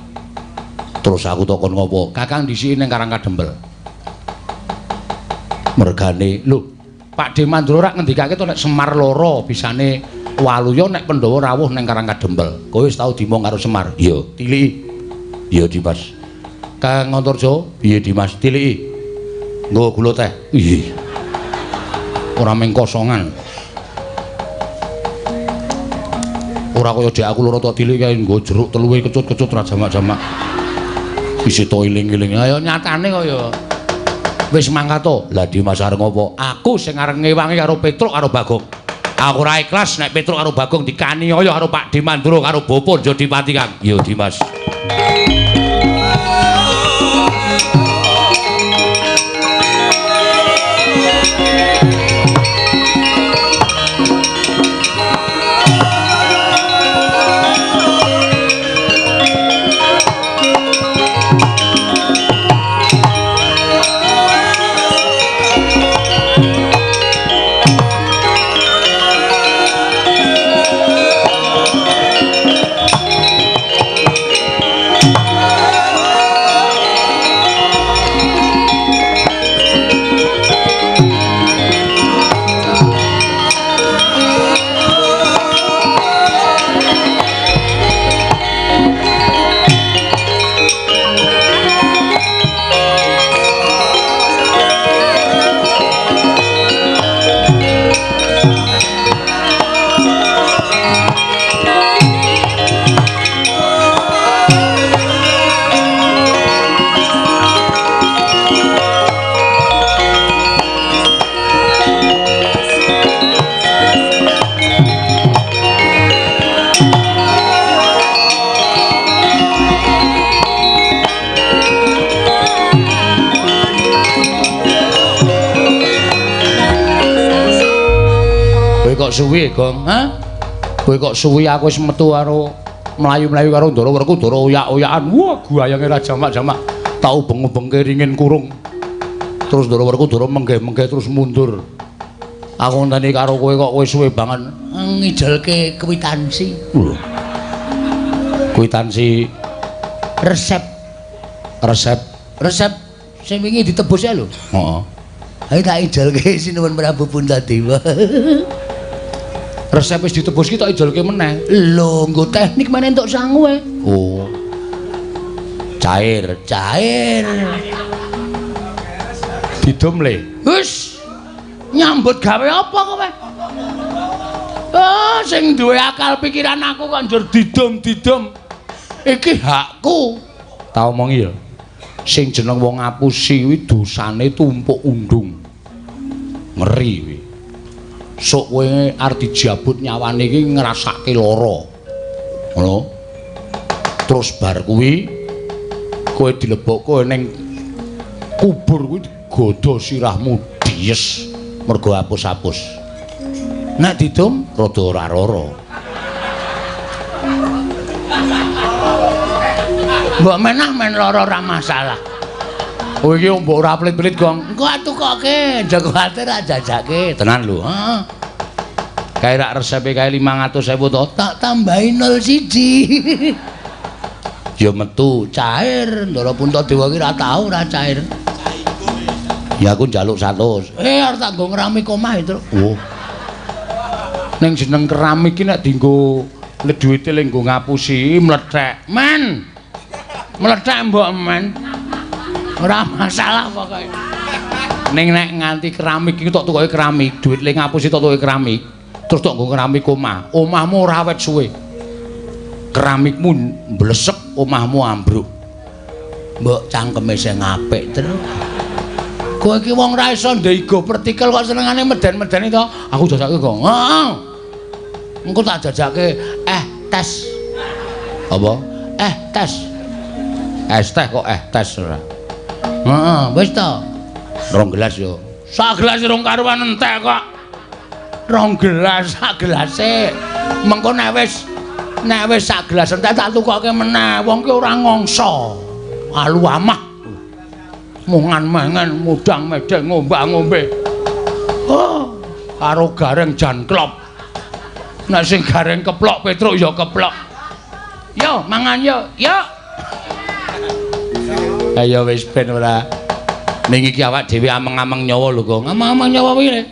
Terus aku takon ngopo? Kakang dhisiki ning Karang Kadempel. Mergane, lho, Pak De Mandura rak ngendikake to nek Semar loro bisane waluya nek Pandhawa rawuh ning Karang Kadempel. Kowe wis tau dimong karo Semar? Iya, tiliki. Iya, Dimas. Kang Antarja, piye Dimas? Tiliki. Nggo gula teh. Iya. Ora mung kosongan. Ora kaya dek aku loro tok tilik kae nggo jeruk teluwe kecut-kecut ra jamak-jamak. Isi to iling-iling. Ayo nyatane kaya wis mangkat to. Lah Dimas arep ngopo? Aku sing arep ngewangi karo Petruk karo Bagong. Aku ora ikhlas nek Petruk karo Bagong dikaniaya karo Pak De Mandura karo Bapa Jodipati, Kang. Iya, Dimas. Kok suwi, Gong? Hah? Kowe kok suwi aku wis metu karo mlayu-mlayu karo Ndara Werkudara oyak-oyakan. Wah, guayange ra jamak-jamak. Tau beng-bengke ringin kurung. Terus Ndara Werkudara menggeh-menggeh terus mundur. Aku ngenteni karo kowe kok kowe suwe banget ngijelke kwitansi. Lho. Kwitansi resep. Resep sing wingi ditebus ya lho. Heeh. Ayo tak ijelke sinuwun Prabu Puntadewa. Resep wis ditebus ki tak ijolke meneh. Lho, nggo teknik meneh entuk sangu e. Oh. Cair, cair. Didum le. Wis. Nyambut gawe apa kowe? Ah, sing duwe akal pikiran aku kok njur didum-didum. Iki hakku. Tak omongi ya. Sing jeneng wong ngapusi kuwi dosane tumpuk undung. Ngeri kuwi. Sok kowe arep dijabut nyawane iki ngrasake lara. Ngono. Terus bar kuwi kowe dilebokke ning kubur kuwi digodha sirahmu dies mergo apus-apus. Nek didum rada ora rara. Mbok menah men lara ora masalah. Oh iki mbok ora pelit-pelit, Gong. Engko atukoke, aja kuwatir jajake. Tenan lho. Heeh. Kae rak resepe kae 500.000 to. Tak tambahi 01. Ya metu cair, Ndara Puntadewa ki ora tau ora cair. Ya aku njaluk 100. Arep tak nggo ngeramik omah itu. Oh. Ning jeneng keramik ki nek dienggo duwite le nggo ngapusi mlethek. Men. Mlethek mbok men. Ora masalah pokoke. Ning nek nganti keramik iki tok tukoke keramik, duit le ngapusi tok tukoke keramik, terus tok nggo keramik omah. Omahmu ora awet suwe. Keramikmu mblesek, omahmu ambruk. Mbok cangkeme sing apik, Tru. Kowe iki wong ra iso ndeigo pertikel kok senengane meden-medeni to. Aku jajake, Gong. Heeh. Engko tak jajake tes. Apa? Tes. Es teh kok tes ora. Heeh, wis to. 2 gelas yo. Sak gelas rong karuan entek kok. 2 gelas sak gelase. Mengko nek wis sak gelas entek tak tukoke meneh. Wong ki ora ngongso. Alu amah. Mungan mangan mudang medeng ngombak-ngombe. Oh, karo gareng jan klop. Nek sing gareng keplok Petruk ya keplok. Yo mangan yo, yo. Ayo wis ben ora. Ning iki awak dhewe ameng-ameng nyawa lho, Gong. Ameng-ameng nyawa piye?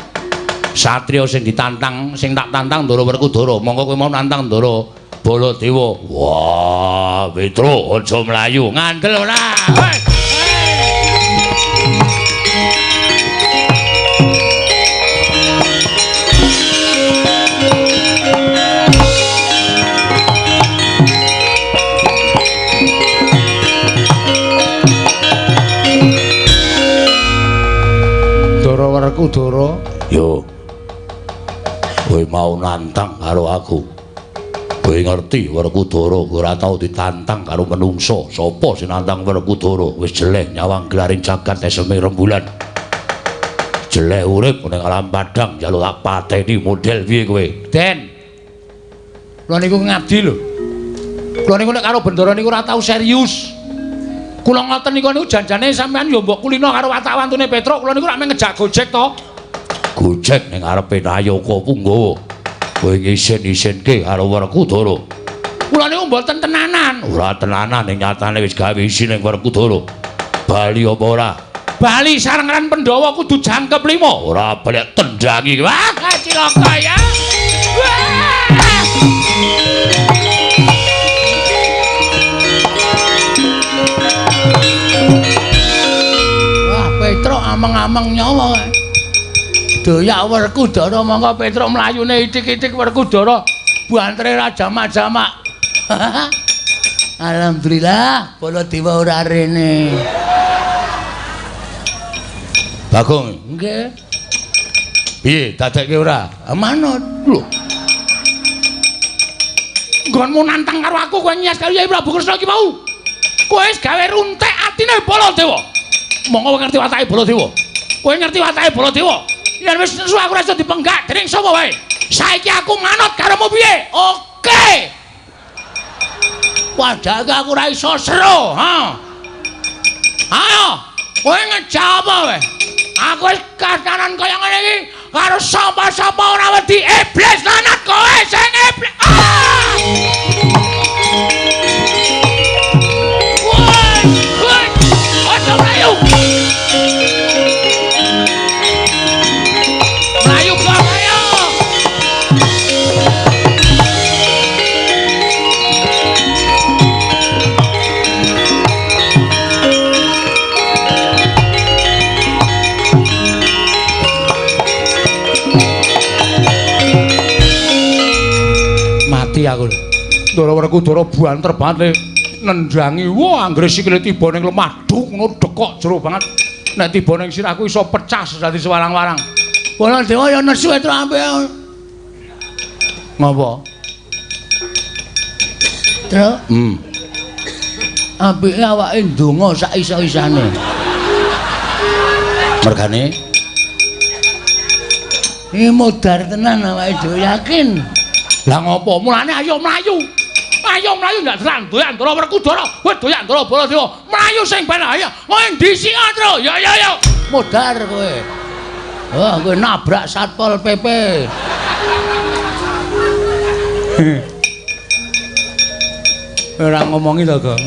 Satria sing ditantang, sing tak tantang Ndara Werkudara. Monggo kowe mau nantang Ndara Baladewa. Wah, Petruk aja mlayu. Ngandel ora. Hei. Ndara Werkudara, yo. Kowe mau nantang karo aku. Kowe ngerti Werkudara ora tau ditantang karo menungso. Sapa sing nantang Werkudara? Wis jeleh nyawang gelaring jagat eseme rembulan. Jeleh urip ning alam padang njaluk tak pateni model piye kowe? Den. Kula niku ngabdi lho. Kula niku nek karo bendara niku ora tau serius. Kula ngoten niku niku janjane sampean yo mbok kulino karo watak-wantune Petruk. Kula niku rak mung ngejak gojek to. Gojek ning ngarepe Nayaka Punggawa. Kowe ngisin-isinke karo Werkudara. Kula niku mboten tenanan. Ora tenanan ning nyatane wis gawe isin ning Werkudara. Bali apa ora? Bali sarengan Pandhawa kudu jangkep 5. Ora balik tendangi. Wah, cilaka ya. Wah. Wah, Petruk ameng-ameng nyawa. Doyak Werkudara mongko Petruk mlayune ithik-ithik Werkudara bantere ra jamak-jamak. Alhamdulillah Baladewa ora rene. Bagong, nggih. Piye dadekke ora? Manut. Lho. Nggonmu nantang karo aku kowe nyas karo Yai Prabu Kresna iki mau. Kowe wis gawe runtek atine Baladewa. Monggo kowe ngerti watake Baladewa. Kowe ngerti watake Baladewa. Yen wis nesu aku ora iso dipenggak dening sapa wae. Saiki aku manut karomu piye? Oke. Padahal aku ora iso seru, ha. Ayo, kowe ngejak apa kowe? Aku wis kasaran kaya ngene iki karo sapa-sapa ora wedi iblis lanat kowe sing iblis. Ah! Woi, woi, aja mlayu. Mlayu kok ayo. Mati aku. Ndara Werkudara banter banget nendangi. Wah, anggere sikile tiba ning lemah duk ngono dekok jero banget. Nek tiba ning sirahku iso pecah dadi sewarang-warang. Baladewa ya nesu Petruk ampe. Ngopo? Truk. Apike awake ndonga sak iso-isane. Mergane iki modar tenan awake dhewe yakin. Lah ngopo? Mulane ayo mlayu. Ayo mlayu ndak delan doyak Ndara Werkudara. Kowe doyak Ndara Baladewa. Mlayu sing ben ayo. Kowe ndhisik Tru. Ya ya ya. Modar kowe. Wah, kowe nabrak Satpol PP. Ora ngomongi to, Gong.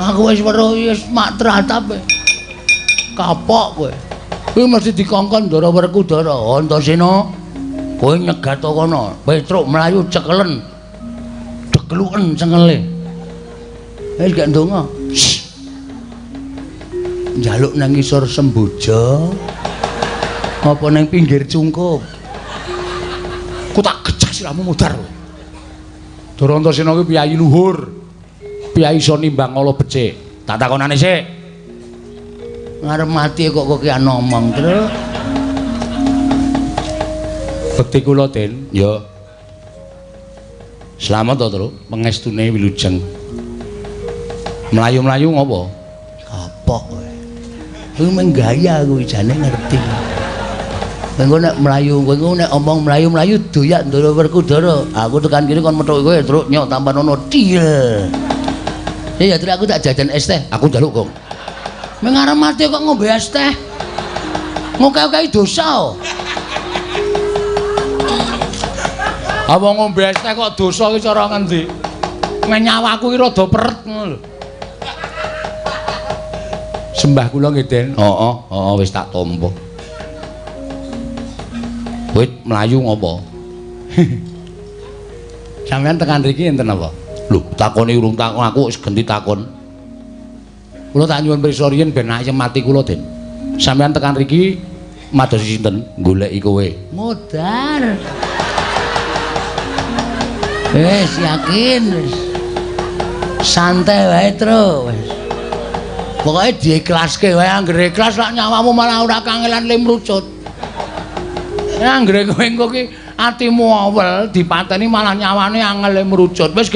Aku wis weruh wis mak tratap. Kapok kowe. Kuwi mesti dikongkon Ndara Werkudara. Antasena, kowe nyegat kono. Petruk mlayu cekelen. Dekluken cengele. Wis gak ndonga. Njaluk nang ngisor semboja. Apa nang pinggir cungkup? Ku tak gejek sirahmu modar. Ndara Antasena kuwi piyayi luhur. Piyayi iso nimbang ala becik. Tak takonane sik. Ngarep mati kok kokean ngomong, Tru. Bekti kula, Den. Ya. Slamet to, Tru. Pengestune wilujeng. Mlayu-mlayu ngopo? Kapok kowe. Kuwi menggaya kuwi jane ngerti. Engko nek mlayu, kowe nek omong mlayu-mlayu doyak Ndara Werkudara. Aku tekan kene kon methuki kowe, Truk, nyok tampan ono til. Ya Truk, aku tak jajan es teh. Aku njaluk, Gong. Meng arep mati kok ngombe es teh. Ngoke-oke dosa. Apa ngombe es teh kok dosa iki cara ngendi? Nyawaku iki rada peret ngono lho. Sembah kula nggih, Den. Heeh, heeh wis tak tampa. Kowe mlayu ngopo? Sampeyan tekan mriki enten apa? Lho, takoni urung takon aku wis genti takon. Kula tak nyuwun pirsa riyin ben ayem ati kula, Den. Sampeyan tekan mriki madosi sinten? Goleki kowe. Modar. Wis yakin wis. Santai wae, Tru. Wis. Pokoke diikhlaske wae, anggere ikhlas lak nyawamu malah ora kangelan le mrucut. Anggere kowe engko ki atimu awel dipateni malah nyawane angel le mrucut. Wis